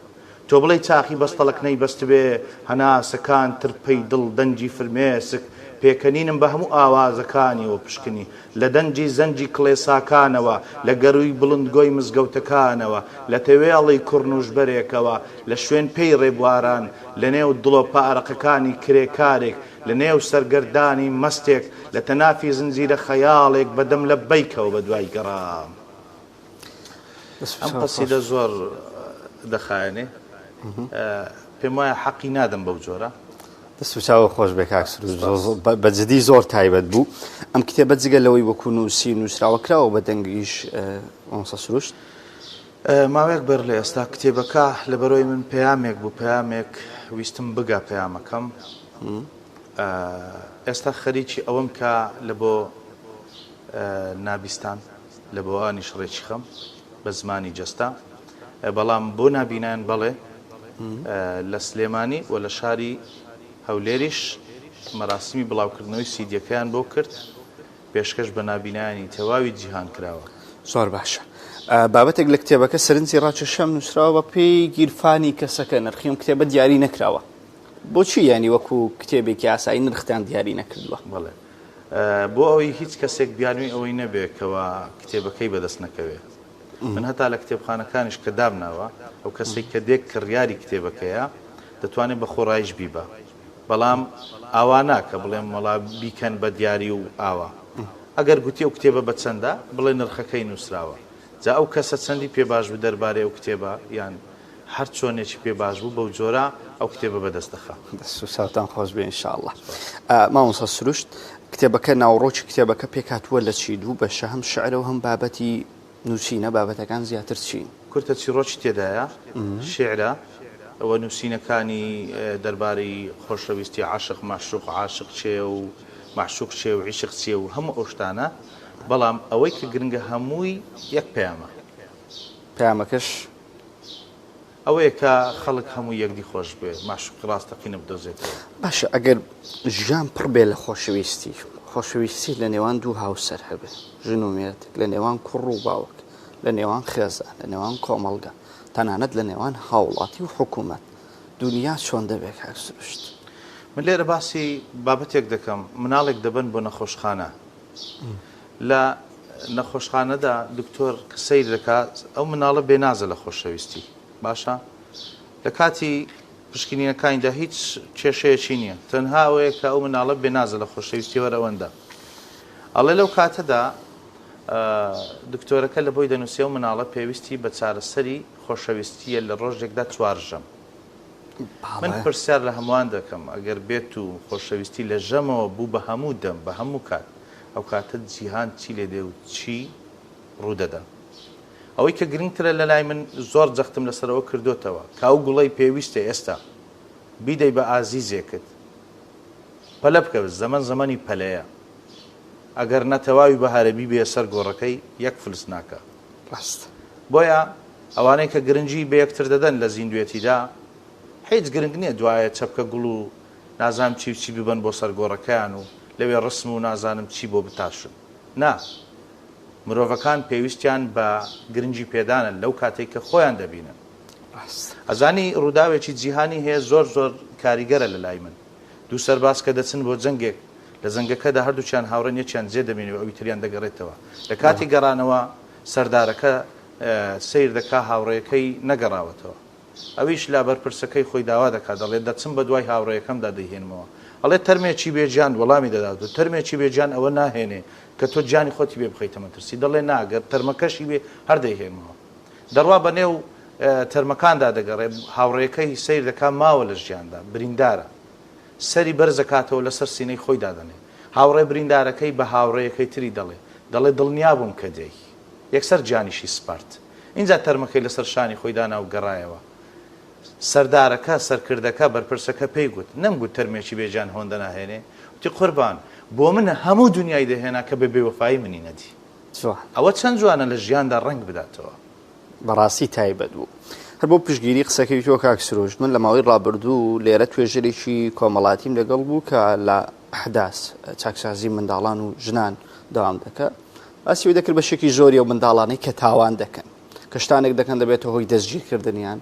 تۆ بڵێی چاخی بەستەڵەک نەیبەستبێ، هەناسەکان، ترپەی دڵ، دەنگی فرمێسک، پێکەنینم بە هەموو ئاوازەکانیەوە پشکنی. لە دەنگی زەنگی کڵێساکانەوە، لە گەرووی بڵندگۆی مزگەوتەکانەوە، لە تەوێڵی کوڕنووشبەرێکەوە، لە شوێن پێی ڕێبواران، لە نێو دڵۆپە ئارەقەکانی کرێکارێک، لە نێو سەرگەردانی مەستێک، لە تەنافی زنجیرە خەیاڵێک بە دەم لەبەیکەوە بە دوای گەڕام. ئەم قەسیدە زۆر دەخایەنێ پێم وایە حەقی نادەم بەو جۆرە. دەست و چاوە خۆش بێ کاک سروش بە جدی زۆر تایبەت بوو ئەم کتێبە جگە لەوەی وەکو نووسی نووسراوە کراوە بە دەنگیش مامۆستا سروشت ماوەیەک بەر لە ئێستا کتێبەکە لەبەرەوەی من پەیامێک بوو پەیامێک ویستم بگا پەیامەکەم ئێستا خەریکی ئەوەم کە لە بۆ نابیستان لە بۆ ئەوانیش ڕێکی خەم بە زمانی جەستە بەڵام بۆ نابینایان بەڵێ لە سلێمانی و لە شاری هەولێریش مەراسیمی بڵاوکردنەوەی سیدیەکەیان بۆ کرد پێشکەش بە نابینایانی تەواوی جیهان کراوە. زۆر باشە. بابەتێک لە کتێبەکە سەرنجی ڕاکێشام نووسراوە بە پێی گیرفانی کەسەکە نرخی ئەم کتێبە دیاری نەکراوە. بۆچی یانی وەکو کتێبێکی ئاسایی نرختان دیاری نەکردووە؟ بەڵێ. بۆ ئەوەی هیچ کەسێک بیانووی ئەوەی نەبێ کەوا کتێبەکەی بەدەست نەکەوێ. من هەتا لە کتێبخانەکانیش کە دامناوە، ئەو کەسەی کە دێ کڕیاری کتێبەکەیە، دەتوانێ بە خۆڕاییش بیبا. بەڵام ئاوا نا کە بڵێم وەڵا بیکەن بە دیاری و ئاوا. ئەگەر گوتی ئەو کتێبە بە چەندە، بڵێ نرخەکەی نووسراوە. جا ئەو کەسە چەندی پێ باش بوو دەربارەی ئەو کتێبە یان هەر چۆنێکی پێ باش بوو بەو جۆرە ئەو کتێبە بەدەست دەخا. دەست و چاوتان خۆش بێ ان شاء اللە. مامۆستا سروشت کتێبەکە ناوەڕۆکی کتێبەکە پێکهاتووە لە چی؟ دوو بەشە هەم شعرە و هەم بابەتی نووسینە بابەتەکان زیاتر چین؟ کورتە چیڕۆکی تێدایە، شیعرە و نووسینەکانی دەربارەی خۆشەویستی، عەشق، مەعشوق، عاشق کێیە و مەعشوق کێیە و عیشق چییە و هەموو ئەو شتانە، بەڵام ئەوەی کە گرنگە هەمووی یەک پەیامە. پەیامەکەش؟ ئەوەیە کە خەڵک هەموو یەکدی خۆش بوێ، مەعشوقی ڕاستەقینە بدۆزێتەوە. باشە ئەگەر ژیان پڕ بێ لە خۆشەویستی، خۆشەویستی لە نێوان دوو هاوسەر هەبێ، ژن و مێرد، لە نێوان کوڕ و باوک، لە نێوان خێزان، لە نێوان کۆمەڵگە، تەنانەت لە نێوان هاوڵاتی و حکوومەت، دونیا چۆن دەبێ کاک سروشت؟ من لێرە باسی بابەتێک دەکەم، مناڵێک دەبەن بۆ نەخۆشخانە، لە نەخۆشخانەدا دکتۆر کە سەیر دەکا ئەو مناڵە بێنازە لە خۆشەویستی باشە لە کاتی پشکنینەکانیدا هیچ کێشەیەکی نییە تەنها ئەوەیە کە ئەو مناڵە بێنازە لە خۆشەویستی هەر ئەوەندە ئەڵێ لەو کاتەدا دکتۆرەکە لە بۆی دەنووسێ و مناڵە پێویستی بە چارەسەری خۆشەویستیە لە ڕۆژێکدا چوار ژەم من پرسیار لە هەمووان دەکەم ئەگەر بێت و خۆشەویستی لە ژەمەوە بوو بە هەموو دەم بە هەموو کات ئەو کاتە جیهان چی لێ دێ و چی ڕوو دەدا؟ ئەوەی کە گرنگترە لە لای من زۆر جەختم لەسەر ئەوە کردۆتەوە کە ئەو گوڵەی پێویستە ئێستا بیدەی بە ئازیزێکت پەلە بکە زەمەن زەمەنی پەلەیە ئەگەر نە تەواوی بەهارە بیبەیە سەر گۆڕەکەی یەک فلس ناکا. ڕاستە. بۆیە ئەوانەی کە گرنگی بە یەکتر دەدەن لە زیندوێتیدا هیچ گرنگ نیە دوایە چەپکە گوڵ و نازانم چی و چی ببەن بۆ سەر گۆڕەکەیان و لەوێ ڕسم و نازانم چی بۆ بتاشن نا مرۆڤەکان پێویستیان بە گرنگی پێدانە لەو کاتەی کە خۆیان دەبینن ڕاستە. ئەزانی ڕووداوێکی جیهانی هەیە زۆر زۆر کاریگەرە لە لای من دوو سەرباز کە دەچن بۆ جەنگێک لە جەنگەکەدا هەردووکیان هاوڕێن یەکیان جێ دەمێنێ و ئەوی تریان دەگەڕێتەوە لە کاتی گەڕانەوە سەردارەکە سەیر دەکا هاوڕێیەکەی نەگەڕاوەتەوە ئەویش لە بەرپرسەکەی خۆی داوا دەکا دەڵێ دەچم بە دوای هاوڕێیەکەمدا دەیهێنمەوە ئەڵێ تەرمێکی بێ گیان وەڵامی دەدات و تەرمێکی بێ گیان ئەوە ناهێنێ کە تۆ گیانی خۆتی بێ بخەیتە مەترسی دەڵێ نا گەر تەرمەکەشی بێ هەر دەیهێنمەوە دەڕوا بە نێو تەرمەکاندا دەگەڕێ هاوڕێیەکەی سەیر دەکا ماوە لە ژیاندا بریندارە سەری بەرز دەکاتەوە لەسەر سینەی خۆی دادەنێ. هاوڕێ بریندارەکەی بە هاوڕێیەکەی تری دەڵێ، دەڵێ دڵنیا بووم کە دێی. یەکسەر گیانیشی سپارد. ئینجا تەرمەکەی لەسەر شانی خۆی دانا و گەڕایەوە. سەردارەکە، سەرکردەکە، بەرپرسەکە پێی گوت، نەمگوت تەرمێکی بێ گیان هۆندە ناهێنێ؟ وتی، قوربان، بۆ من هەموو دونیای دەهێنا کە بە بێوەفایی منی نەدی. جوان. ئەوە چەند جوانە لە ژیاندا ڕەنگ بداتەوە. بەڕاستی تایبەت بوو. هەر بۆ پشتگیری قسەکەی تۆ کاک سروشت، من لە ماوەی ڕابردوو لێرە توێژەرێکی کۆمەڵاتیم لەگەڵ بوو کە لە ئەحداس، چاکسازی منداڵان و ژنان دەوام دەکا، باسی ئەوەی دەکرد بەشێکی زۆری ئەو منداڵانەی کە تاوان دەکەن، کە شتانێک دەکەن دەبێتە هۆی دەستگیرکردنیان،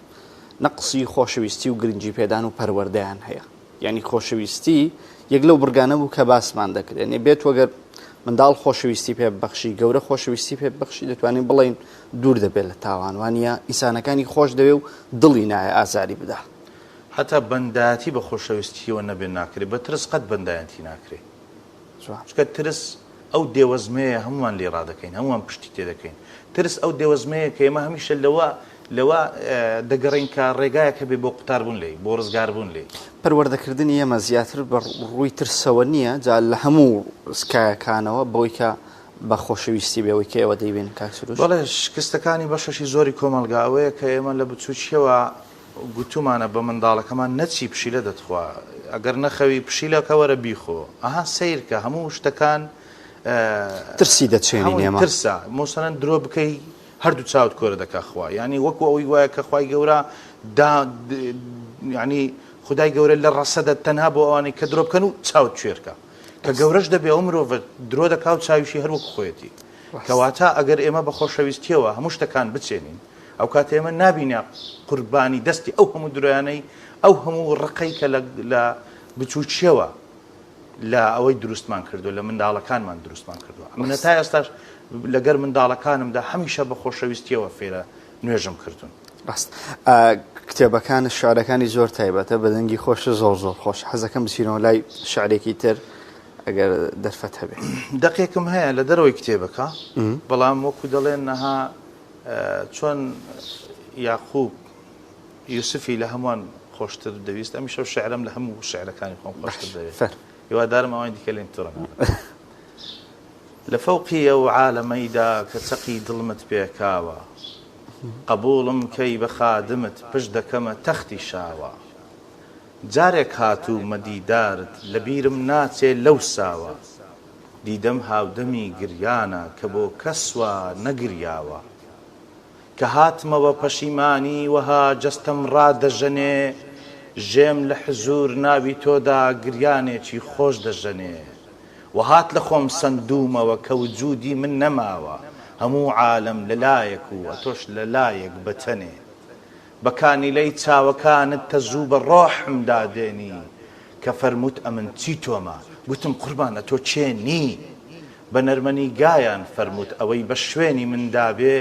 نەقسی خۆشەویستی و گرنگی پێدان و پەروەردەیان هەیە. یانی خۆشەویستی یەک لەو بڕگانە بوو کە باسمان دەکرد یعنی بێت وەگەر منداڵ خۆشەویستی پێ بەخشی گەورە خۆشەویستی پێ بەخشی دەتوانین بڵین دوور دەبێت لە تاوان وانە ئینسانەکانی خۆش دەوێ و دڵی نایە ئازاری بدا. هەتا بەندایەتی بە خۆشەویستیەوە نەبێ ناکرێ بە ترس قەت بەندایەتی ناکرێ چونکە ترس ئەو دێوەزمەیە هەموومان لێی ڕادەکەین، هەموومان پشتی تێدەکەین. ترس ئەو دێوەزمەیە کە ئێمە هەمیشە لەوە لەوە دەگەڕێین کە ڕێگایەک هەبێ بۆ قوتاربوون لێی، بۆ ڕزگاربوون لێی. پەروەردەکردنی ئێمە زیاتر بە ڕووی ترسەوە نییە، جا لە هەموو کایەکانەوە بەوەی کە بە خۆشەویستی بێ، ئەوەی کە ئێوە دەیبینن کاک سروش. بەڵێ، شکستەکانی بەشەکی زۆری کۆمەڵگا ئەوەیە کە ئێمە لە بچووکییەوە گوتومانە بە منداڵەکەمان نەچی پشیلە دەتخوا ئەگەر نەخەوی پشیلەکە وەرە بیخۆ ئەها سەیرکە هەموو شتەکان ترسی دەچێنین ئێمە ترسە مۆسەلەن درۆ بکەی هەردوو چاوت کۆرە دەکا خوا یعنی وەکو ئەوەی وایە کە خوای گەورە دا یعنی خدای گەورە لە ڕەسەدە تەنها بۆ ئەوانەی کە درۆ بکەن و چاوت کوێرکە کە گەورەش دەبێ ئەو مرۆڤ درۆ دەکا و چاویشی هەر وەکو خۆیەتی کەواتە ئەگەر ئێمە بە خۆشەویستیەوە هەموو شتەکان بچێنین ئەوکاتە ئێمە نابینە قوربانی دەستی ئەو هەموو درۆیانەی ئەو هەموو ڕقەی کە لە بچووکیەوە لە ئەوەی دروستمان کردو لە منداڵەکانمان دروستمان کردووە منە تا ئێستاش لەگەر منداڵەکانمدا هەمیشە بە خۆشەویستیەوە فێرە نوێژم کردوون. ڕاست کتێبەکان شعرەکانی زۆر تایبەتە بە دەنگی خۆش زۆر زۆر خۆش حەزەکەم بچینەوە لای شعرێکی تر ئەگەر دەرفەت هەبێ. دەقێکم هەیە لە دەرەوەی کتێبەکە بەڵام وەکو دەڵێن نەها چۆن یاقوب یوسفی لە هەمووان خۆشتر دەویست ئەمیش ئەو شعرەم لە هەموو شعرەکانی خۆم خۆشتر دەوێت هیوادارم ئەوانی دیکە لێم توڕە نەبن لە فەوقی ئەو عالەمەیدا کە چەقی دڵمت پێکاوە قەبووڵم کەی بە خادمت پشت دەکەمە تەختی شاوە جارێک هاتوومە دیدارت لە بیرم ناچێ لەو ساوە دیدەم هاودەمی گریانە کە بۆ کەس وا نەگریاوە. کە هاتمەوە پەشیمانی وەها جەستەم ڕادەژەنێ ژێم لە حزوور ناوی تۆدا گریانێکی خۆش دەژەنێ. وەهات لە خۆم سەندوومەوە کە وجوودی من نەماوە هەموو عالەم لە لایەک و ئەتۆش لە لایەک بە تەنێ. بە کانیلەی چاوەکانت تەزوو بە ڕۆحمدا دێنی کە فەرمووت ئەمن چی تۆمە؟ گوتم قوربان ئەتۆ کێ نی؟ بە نەرمەنیگایان فەرمووت ئەوەی بە شوێنی مندا بێ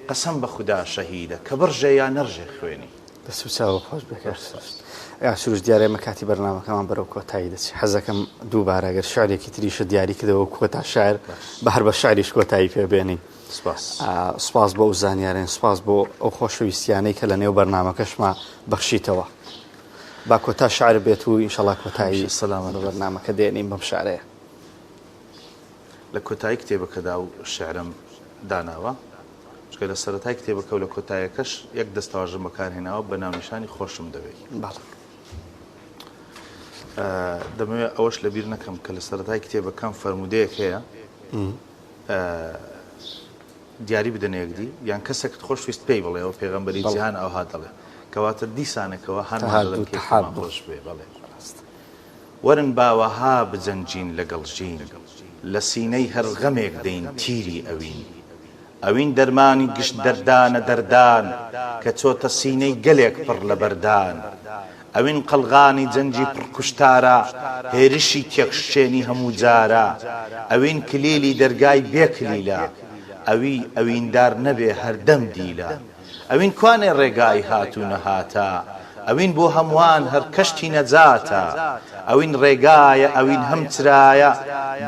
قەسەم بە خودا شەهیدە کە بڕژێ یا نەڕژێ خوێنی. دەست و چاوت خۆش بێ کاک سروشت. کاک سروشت دیارە ئێمە کاتی بەرنامەکەمان بەرەو کۆتایی دەچێ حەزەکەم دووبارە گەر شعرێکی تریشت دیاری کردەوە وەکو کۆتا شعر بە هەر بە شعریش کۆتایی پێ بێنین. سپاس. سپاس بۆ ئەو زانیارەن سپاس بۆ ئەو خۆشەویستیانەی کە لە نێو بەرنامەکەشما بەخشیتەوە. با کۆتا شعر بێت و ئینشەڵا کۆتایی سەلامەت بە بەرنامەکە دێنین بەم شعرەیە. لە کۆتایی کتێبەکەدا و شعرم داناوە چونکە لە سەرەتای کتێبەکە و لە کۆتایەکەش یەک دەستەواژەم بەکارهێناوە بە ناونیشانی خۆشم دەوێی. بەڵێ. دەمەوێت ئەوەش لەبیر نەکەم کە لە سەرەتای کتێبەکەم فەرموودەیەک هەیە دیاری بدەنە یەکدی یان کەسێکت خۆشویست پێی بڵێ ئەوە پێغەمبەری جیهان ئەوها دەڵێ کەواتە دیسانەکەوە هانمان دەدەن کە یەکترمان خۆش بوێ بەڵێ وەرن با وەها بجەنگین لەگەڵ ژین لە سینەی هەر غەمێک دەین تیری ئەوین ئەوین دەرمانی گشت دەردانە دەردان کە چۆتە سینەی گەلێک پڕ لە بەردان ئەوین قەڵغانی جەنگی پڕ کوشتارە هێرشی تێکشکێنی هەموو جارە ئەوین کلیلی دەرگای بێ کلیلە ئەوی ئەویندار نەبێ هەردەم دیلە ئەوین کوانێ ڕێگای هات و نەهاتە ئەوین بۆ هەمووان هەر کەشتی نەجاتە ئەوین ڕێگایە ئەوین هەم چرایە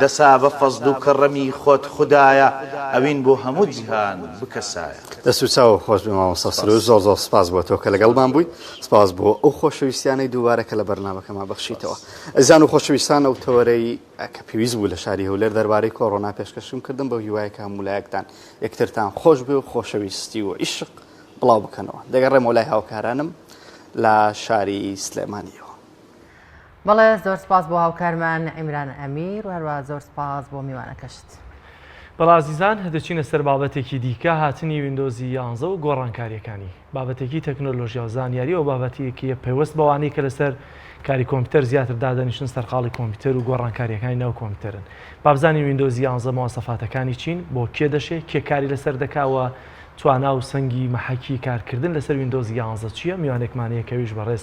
دەسا بە فەزل و کەڕەمی خۆت خودایە ئەوین بۆ هەموو جیهان بکە سایە. دەست و چاوت خۆش بێ مامۆستا سروش زۆر زۆر سپاس بۆ تۆ کە لەگەڵمان بووی سپاس بۆ ئەو خۆشەویستیانەی دووبارە کە لە بەرنامەکەمان بەخشیتەوە ئەزیزان و خۆشەویستان ئەو تەوەرەی کە پێویست بوو لە شاری هەولێر دەربارەی کۆرۆنا پێشکەشم کردم بەو هیوایە کە هەموو لایەکتان یەکترتان خۆش بێ و خۆشەویستی و عیشق بڵاو بکەنەوە دەگەڕێمەوە لای هاوکارانم لە شاری سلێمانیەوە. بەڵێ زۆر سپاس بۆ هاوکارمان عیمران ئەمیر و هەروەها زۆر سپاس بۆ میوانەکەشت. بەڵێ ئازیزان دەچینە سەر بابەتێکی دیکە هاتنی ویندۆزی یانزە و گۆڕانکاریەکانی بابەتێکی تەکنۆلۆژیا و زانیاری و بابەتێکی پەیوەست بەوانەی کە لەسەر کاری کۆمپیوتەر زیاتر دادەنیشن سەرقاڵی کۆمپیوتەر و گۆڕانکاریەکانی ناو کۆمپیوتەرن بابزانین ویندۆزی یانزە مواسەفاتەکانی چین بۆ کێ دەشێ کێ کاری لەسەر دەکاوە توانا و سەنگی مەحەکی کارکردن لەسەر ویندۆزی یانزە چییە میوانێکمان هەیە کە ئەویش بەڕێز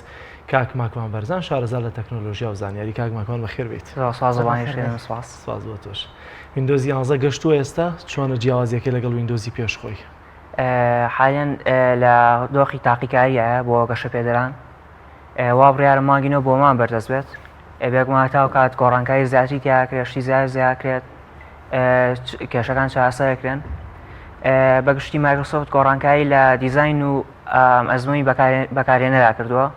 کاک ماکوان بەرزان شارەزا لە تەکنۆلۆژیا و زانیاری کاک ماکوان بەخێر بێیت. زۆر سوپاس بۆ بانگهێشتکردن سوپاس. سوپاس بۆ تۆش. ویندۆزی یانزە گەشتووە ئێستا چۆنە جیاوازیەکەی لەگەڵ ویندۆزی پێش خۆی؟ حالیەن لە دۆخی تاقیکاریایە بۆ گەشەپێدەران وا بڕیارە مانگی نۆ بۆمان بەردەست بێت بێگومان تا کات گۆڕانکاری زیاتری تیاکرێت شتی زیاد زیاکرێت کێشەکان چارەسەرەکرێن بەگشتی مایکرۆسۆفت گۆڕانکاری لە دیزین و ئەزمموی بەکارهێنەرا کردووە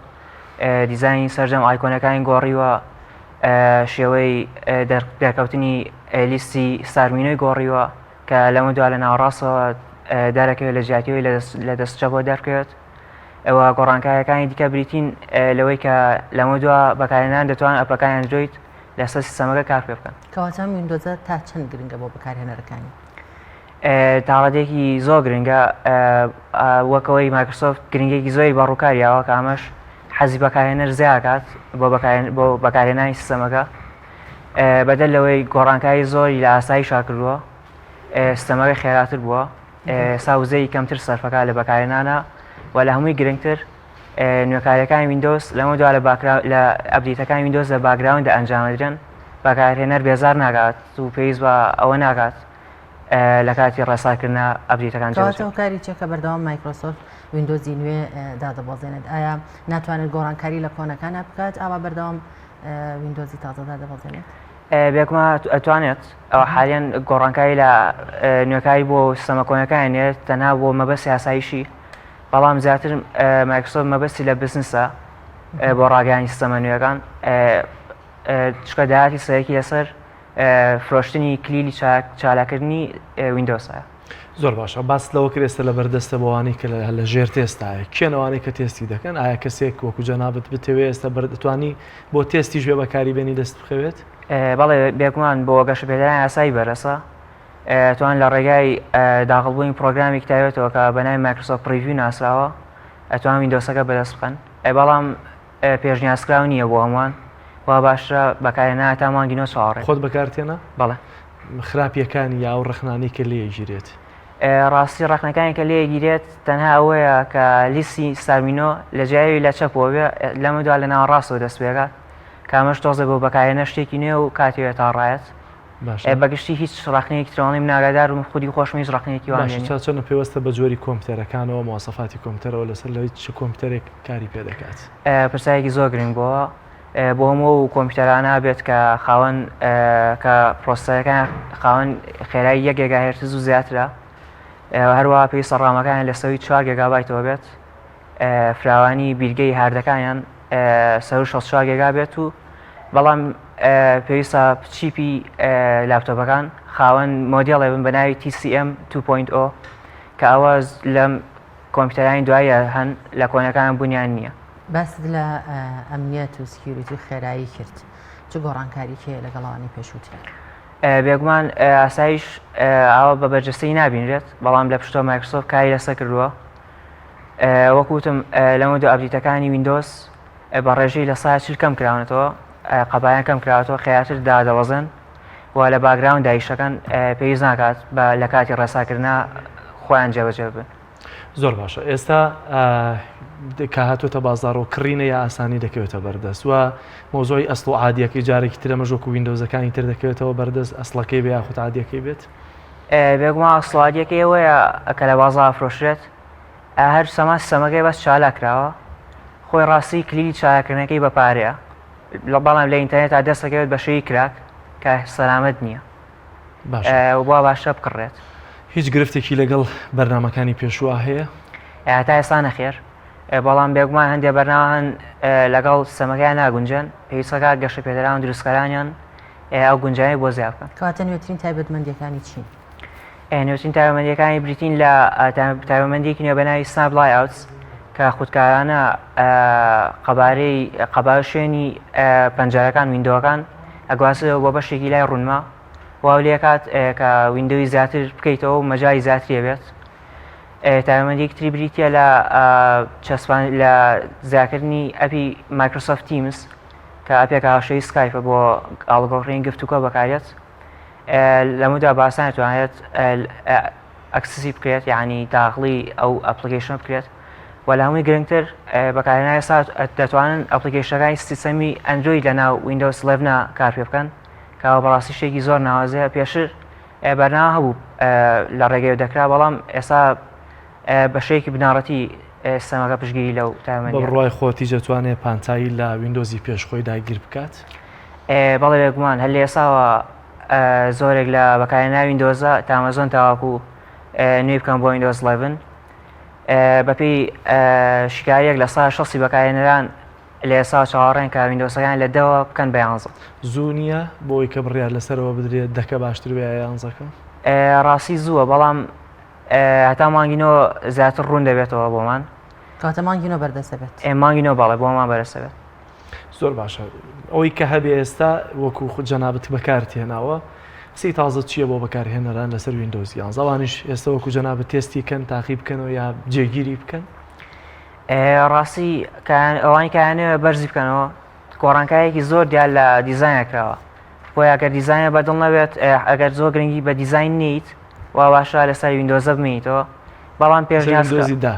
دیزانی سەرجەم ئایکۆنەکانی گۆڕیوە شێوەی دەرکەوتنی لیستی start menu ی گۆڕیوە کە لەمە دوا لە ناوەڕاستەوە دەرەکەوێت لە جیاتیەوەی لە دەست چەپەوە دەرکەوێت ئەوە گۆڕانکاریەکانی دیکە بریتین لەوەی کە لەمە دوا بەکارهێنان دەتوان ئەپەکانی ئەندرۆید لەسەر سیستەمەکە کار پێ بکەن. کەواتە ئەم ویندۆزە تا چەند گرنگە بۆ بەکارهێنەرەکانی؟ تا ڕادەیەکی زۆر گرنگە وەک ئەوەی مایکرۆسۆفت گرنگێکی زۆری بە ڕووکار یاوە کە ئەمەش حەزی بەکارهێنەر زیاکات بۆ بۆ بەکارهێنانی سیستەمەکە بەدەر لەوەی گۆڕانکاری زۆری لە ئاسایشا کردووە سیستەمەکە خێراتر بووە سا وزەی کەمتر سەرفەکە لە بەکارهێنانە و لە هەمووی گرنگتر نوێکاریەکانی ویندۆز لەمە دوا لە باکرا لە ئەپدەیتەکانی ویندۆز لە background دا ئەنجامدرێن بەکارهێنەر بێزار ناکات و پێویست بە ئەوە ناکات لە کاتی ڕێساکردنا ئەپدەیتەکان جێبەجێ کەواتە هۆکاری چیە کە بەردەوام مایکرۆسۆفت ویندۆزی نوێ دادەبەزێنێت ئایا ناتوانێت گۆڕانکاری لە کۆنەکانە بکات ئاوا بەردەوام ویندۆزی تازە دادەبەزێنێت؟ بێگومان ئەتوانێت ئەوە حالیان گۆڕانکاری لە نوێکاری بۆ سیستەمە کۆنەکان نێت تەنها بۆ مەبەستی ئاسایشی بەڵام زیاتر مایکرۆسۆفت مەبەستی لە بزنسە بۆ ڕاگەیانی سیستەمە نوێەکان چکە داهاتی سەرەکی لەسەر فرۆشتنی کلیلی چالاکردنی ویندۆسە. زۆر باشە باست لەوە کرد ئێستا لەبەردەستە بۆوانەی کە لە ژێر تێستایە کێن ئەوانەی کە تێستی دەکەن ئایا کەسێک وەکو جەنابت بتەوێ ئێستا بەردەتوانی بۆ تێستیش بێ بەکاری بێنی دەست بخەوێت؟ بەڵێ بێگومان بۆ گەشەپێدانی ئاسایی بەرەسە توان لە ڕێگای داخڵبوونی پرۆگرامێکی تایبەتەوە کە بە ناوی مایکرۆسۆفت Preview ناسراوە ئەتوان ویندۆسەکە بەدەست بخەن بەڵام پێشنیازکراو نییە بۆ هەمووان وا باشترە بەکارهێنان تا مانگی نۆ چاوەڕێ خۆت بەکارتێنە؟ بەڵێ. خراپیەکانی یا ئەو ڕەخنانەی کە لێ گیرێت؟ ڕاستی ڕەخنەکانی کە لێ گیرێت تەنها ئەوەیە کە لیستی start menu لە جیاوی لە چەپەوە بێ لەمە دوا لە ناوەڕاستەوە دەست پێکات کە ئەمەش تۆزێ بۆ بەکارهێنەر شتێکی نوێ و کاتێ تا ڕایەت باشە. بەگشتی هیچ ڕەخنەیەکی ترۆڵیم ناگادار و خودی خۆشم هیچ ڕەخنەیەکی وام باشە لێ نییە. تا چەند پەیوەستە بە جۆری کۆمپیوتەرەکانەوە مواسەفاتی کۆمپیوتەرەوە لەسەر لەوەی چ کۆمپیوتەرێک کاری پێ دەکات؟ پرسیارێکی زۆر گرنگ بووە بۆ هەموو ئەو کۆمپیوتەرانە بێت کە خاوەن کە پرۆسەرەکان خاوەن خێرایی یەک گێگاهێرتز و زیاترە هەروەها پێویستە ڕامەکانیان لە سەرووی چوار گێگابایتەوە بێت فراوانی بیرگەی هاردەکانیان سەروو 64 گێگا بێت و بەڵام پێویستە چیپی لاپتۆپەکان خاوەن مۆدێڵێ بن بە ناوی TCM 2.0 کە ئەوە لەم کۆمپیوتەرانی دواییە هەن لە کۆنەکان بوونیان نییە. باست لە ئەمنیەت و security و خێرایی کرد چ گۆڕانکاریی هەیە لەگەڵ ئەوانەی پێشووتر؟ بێگومان ئاسایش ئاوا بە بەرجەستەی نابینرێت بەڵام لە پشتەوە مایکرۆسۆفت کاری لەسەر کردووە وەکو وتم لەمە دو ئەپدەیتەکانی ویندۆز بە ڕێژەی 40% کەم کراونەتەوە قەبایان کەم کراوەتەوە خێراتر دادەوەزن و لە background دایشەکان پێویست ناکات بە لە کاتی ڕێساکردنا خۆیان جێبەجێ بن. زۆر باشە ئێستا کە هاتوتە بازار و کڕینە یا ئاسانی دەکەوێتە بەردەست و مۆزۆی ئەسڵ و عادیەکەی جارێکی ترەمەش وەکو ویندۆزەکانی تر دەکەوێتەوە بەردەست ئەسڵەکەی بێ یاخود عادیەکەی بێت؟ بێگومان ئەسڵ و عادیەکەی ئەوەیە کە لە بازاڕ فرۆشرێت هەر سەما سیستەمەکەی بەس چالاک کراوە خۆی ڕاستی کلیلی چالاکردنەکەی بە پارەیە بەڵام لە ئینتەرنێتا دەست دەکەوێت بە شێوەی crack کە سەلامەت نییە باشە وا باشە بکڕێت. هیچ گرفتێکی لەگەڵ بەرنامەکانی پێشووا هەیە؟ تا ئێستا نەخێر بەڵام بێگومان هەندێ بەرنامە هەن لەگەڵ سیستەمەکەیان ناگونجێن پێویستەکە گەشەپێدەران و دروستکەرانیان ئەو گونجاوی بۆ زیاد بکەن. کەواتە نوێترین تایبەتمەندییەکانی چین؟ نوێترین تایبەتمەندییەکانی بریتین لە تایبەتمەندییەکی نوێ بە ناوی Snap Layouts کە خودکارانە قەبارەی قەبارە شوێنی پەنجەرەکان window ەکان ئەگوازێتەوە بۆ بەشێکی لای ڕوونما. واو لێکات کە window ی زیاتر بکەیتەوە و مەجای زیاتری بێت. تایبەتمەندیەکی تری بریتیە لە چەسپان لە زیاکردنی app ی Microsoft Teams کە app ێکە هاوشێوەی Skype ە بۆ ئاڵوگۆڕکردنی گفتوگۆ بەکارێت لەمەدا بە ئاسانی توانێت access ی بکرێت یعنی داخڵی ئەو application بکرێت و لە هەمووی گرنگتر بەکارهێنەران ئێستا دەتوانن application ەکانی سیستەمی ئەندرۆید لە ناو Windows 11 کار پێ بکەن کەەوە بەڕاستی شتێکی زۆر ناوازەیە پێشتر بەرنامە هەبوو لە ڕێگەیەوە دەکرا بەڵام ئێستا بە شێوەیەکی بنەڕەتی سیستەمەکە پشتگیری لەو تایبەتمەندییە. بە بڕوای خۆت هیچ دەتوانێت پانتایی لە ویندۆزی پێش خۆی داگیر بکات؟ بەڵێ بێگومان هەر لە ئێستاوە زۆرێک لە بەکارهێنەرانی ویندۆزە تامەزۆن تاوەکو نوێی بکەن بۆ ویندۆز 11 بەپێی شیکارییەک لە سا شەستی بەکارهێنەران لە ئێستاوە چاوەڕێن کە ویندۆسەکان لە دەوە بکەن بە یانزە. زوو نییە بۆ ئەوەی کە بڕیار لەسەرەوە بدرێت دەکە باشتر بێ یا یانزەکە؟ ڕاستی زووە بەڵام هەتا مانگی نۆ زیاتر ڕوون دەبێتەوە بۆمان. کەواتە مانگی نۆ بەردەست دەبێت. مانگی نۆ بەڵێ بۆمان بەرەست دەبێت. زۆر باشە ئەوەی کە هەبێ ئێستا وەکو خود جەنابت بەکارت هێناوە قسەی تازە چییە بۆ بەکارهێنەران لەسەر ویندۆز یانزە ئەوانیش ئێستا وەکو جەنابت تێستی کەن تاقی بکەنەوە یا جێگیری بکەن؟ ڕاستی ئەوانی کایانەوە بەرزی بکەنەوە گۆڕانکاریەکی زۆر دیار لە دیزاینا کراوە بۆیە ئەگەر دیزاینا بەدڵ نەبێت ئەگەر زۆر گرنگی بە دیزاین نیت وا باشە لەسەر ویندۆزە بمێنیتەوە بەڵام پێشنیازی دا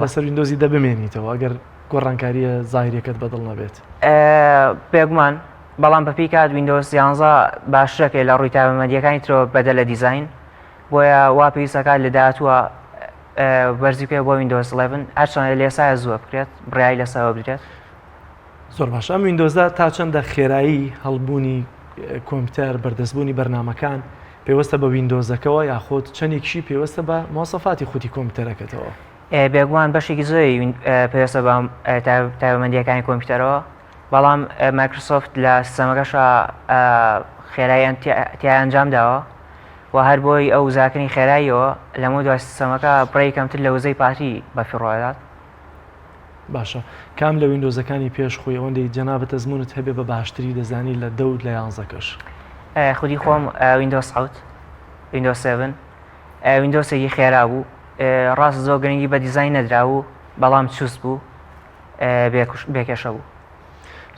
لەسەر ویندۆزی دە بمێنیتەوە ئەگەر گۆڕانکاریە زاهیریەکەت بەدڵ نەبێت. بێگومان بەڵام بەپێی کات ویندۆز یانزە باشترەکەی لە ڕووی تایبەتمەندیەکانی ترەوە بەدەر لە دیزاین بۆیە وا پێویستەکات لە داهاتووە بەرزی بکەوێت بۆ ویندۆز 11 هەرچەندە لە ئێستایا زووە بکرێت بڕیاری لەسەرەوە بدرێت. زۆر باشە ئەم ویندۆزە تا چەندە خێرایی هەڵبوونی کۆمپیوتەر بەردەستبوونی بەرنامەکان پێوەستە بە ویندۆزەکەوە یاخود چەندێکیشی پێوەستە بە مواسەفاتی خودی کۆمپیوتەرەکەتەوە؟ بێگومان بەشێکی زۆری پێوەستە بە تایبەتمەندییەکانی کۆمپیوتەرەوە بەڵام مایکرۆسۆفت لە سیستەمەکەشا خێراییان تیا ئەنجام داوە و هەر بۆی ئەو زاکردنی خێراییەوە لەمە دوای سیستەمەکە بڕێکی کەمتر لە وزەی پاتری بەفیڕۆ دەدات. باشە کام لە ویندۆزەکانی پێش خۆی ئەوەندەی جەنابت ئەزموونت هەبێ بە باشتری دەزانی لە دە و لە یانزەکەش؟ خودی خۆم ویندۆز حەوت ویندۆز seven ویندۆسێکی خێرا بوو ڕاست زۆر گرنگی بە دیزاین نەدرابوو بەڵام چوست بوو بێکێشە بوو.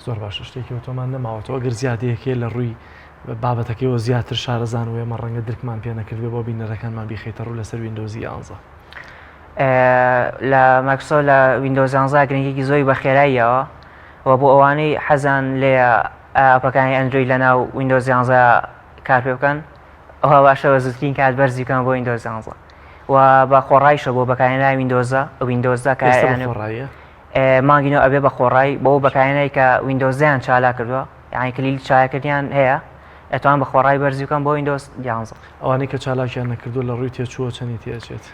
زۆر باشە شتێکی ئەوتۆمان نەماوەتەوە ئەگەر زیادەیەکەیە لە ڕووی بابەتەکەیەوە زیاتر شارەزان و ئێمە ڕەنگە درکمان پێ نەکردبێ بۆ بینەرەکانمان بیخەیتە ڕوو لەسەر ویندۆزی یانزە. لە مایکرۆسۆفت لە ویندۆز یانزە گرنگیەکی زۆری بە خێراییەوە و بۆ ئەوانەی حەزیان لێیە ئەپەکانی ئەندرۆید لەناو ویندۆز یانزە کار پێ بکەن ئەوە باشە بە زووترین کات بەرزی بکەن بۆ ویندۆز یانزە و بە خۆڕایشە بۆ بەکارهێنانی ویندۆزە ویندۆزدا کە ئێستا بە خۆڕاییە؟ مانگی نۆ ئەبێ بە خۆڕایی بۆ بەکارهێنەری کە ویندۆزیان چالاک کردووە یعنی کلیلی چالاکردنیان هەیە ئەتوان بە خۆڕایی بەرزی بکەن بۆ ویندۆز یانزە. ئەوانەی کە چالاکیان نەکردووە لە ڕووی تێچووە چەنی تێئەچێت؟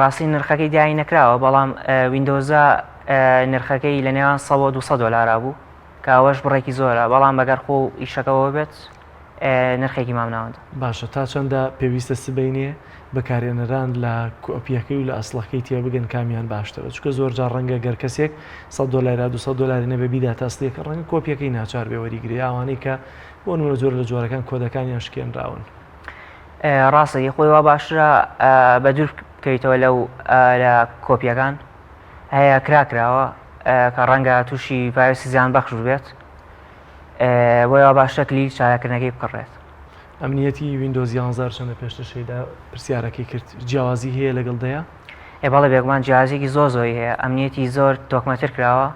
ڕاستی نرخەکەی دیاری نەکراوە بەڵام ویندۆزە نرخەکەی لە نێوان 100 بۆ 200 دۆلارا بوو کە ئەوەش بڕێکی زۆرە بەڵام بەگەر خۆ ئیشەکەەوە بێت نرخێکی مامناوەندە. باشە تا چەندە پێویستە سبەینێ بەکارهێنەران لە کۆپیەکەی و لە ئەسڵەکەی تێبگەن کامیان باشترە چونکە زۆرجار ڕەنگە گەر کەسێک 100 دۆلار یا 200 دۆلاری نەبێ بیداتە ئەسڵیەکە ڕەنگە کۆپیەکەی ناچار بێ وەریگرێ یا ئەوانەی کە بۆ نمونە جۆر لە جۆرەکان کۆدەکانیان شکێنراون. ڕاستە ی خۆی وا باشترە بە دوور بکەویتەوە لەو لە کۆپیەکان هەیە کرا کراوە کە ڕەنگە تووشی ڤایرۆسی زیان بەخش ببێت بۆیە وا باشترە کلیلی چالاککردنەکەی بکڕێت. ئەمنیەتی ویندۆز یانزە هەرچەندە پێشتر شەیدا پرسیارەکەی کرد جیاوازی هەیە لەگەڵ دەیە؟ ئێ بەڵێ بێگومان جیاوازیەکی زۆر زۆری هەیە ئەمنیەتی زۆر تۆکمەتر کراوە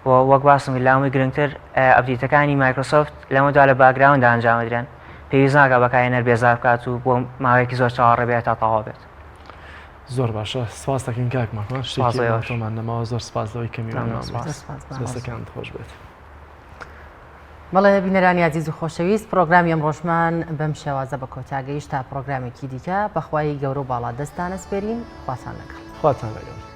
و وەک باسم کرد لە هەمووی گرنگتر update ەکانی مایکرۆسۆفت لەمە دوا لە background دا ئەنجام ئەدرێن پێویست ناکات بەکارهێنەر بێزار بکات و بۆ ماوەیەکی زۆر چاوەڕێ بێت تا تەواو بێت. زۆر باشە سپاس دەکەین کاک مەکوان شتێکی تۆمان نەماوە زۆر سپاس لەوەی کە میوانمان بوویت دەستەکانت خۆش بێت. بەڵێ بینەرانی ئازیز و خۆشەویست پرۆگرامی ئەمڕۆشمان بەم شێوازە بە کۆتا گەیشت تا پرۆگرامێکی دیکە بەخوای گەورە و باڵا دەستتان ئەسپێرین خواتان لەگەڵ. خواتان لەگەڵ.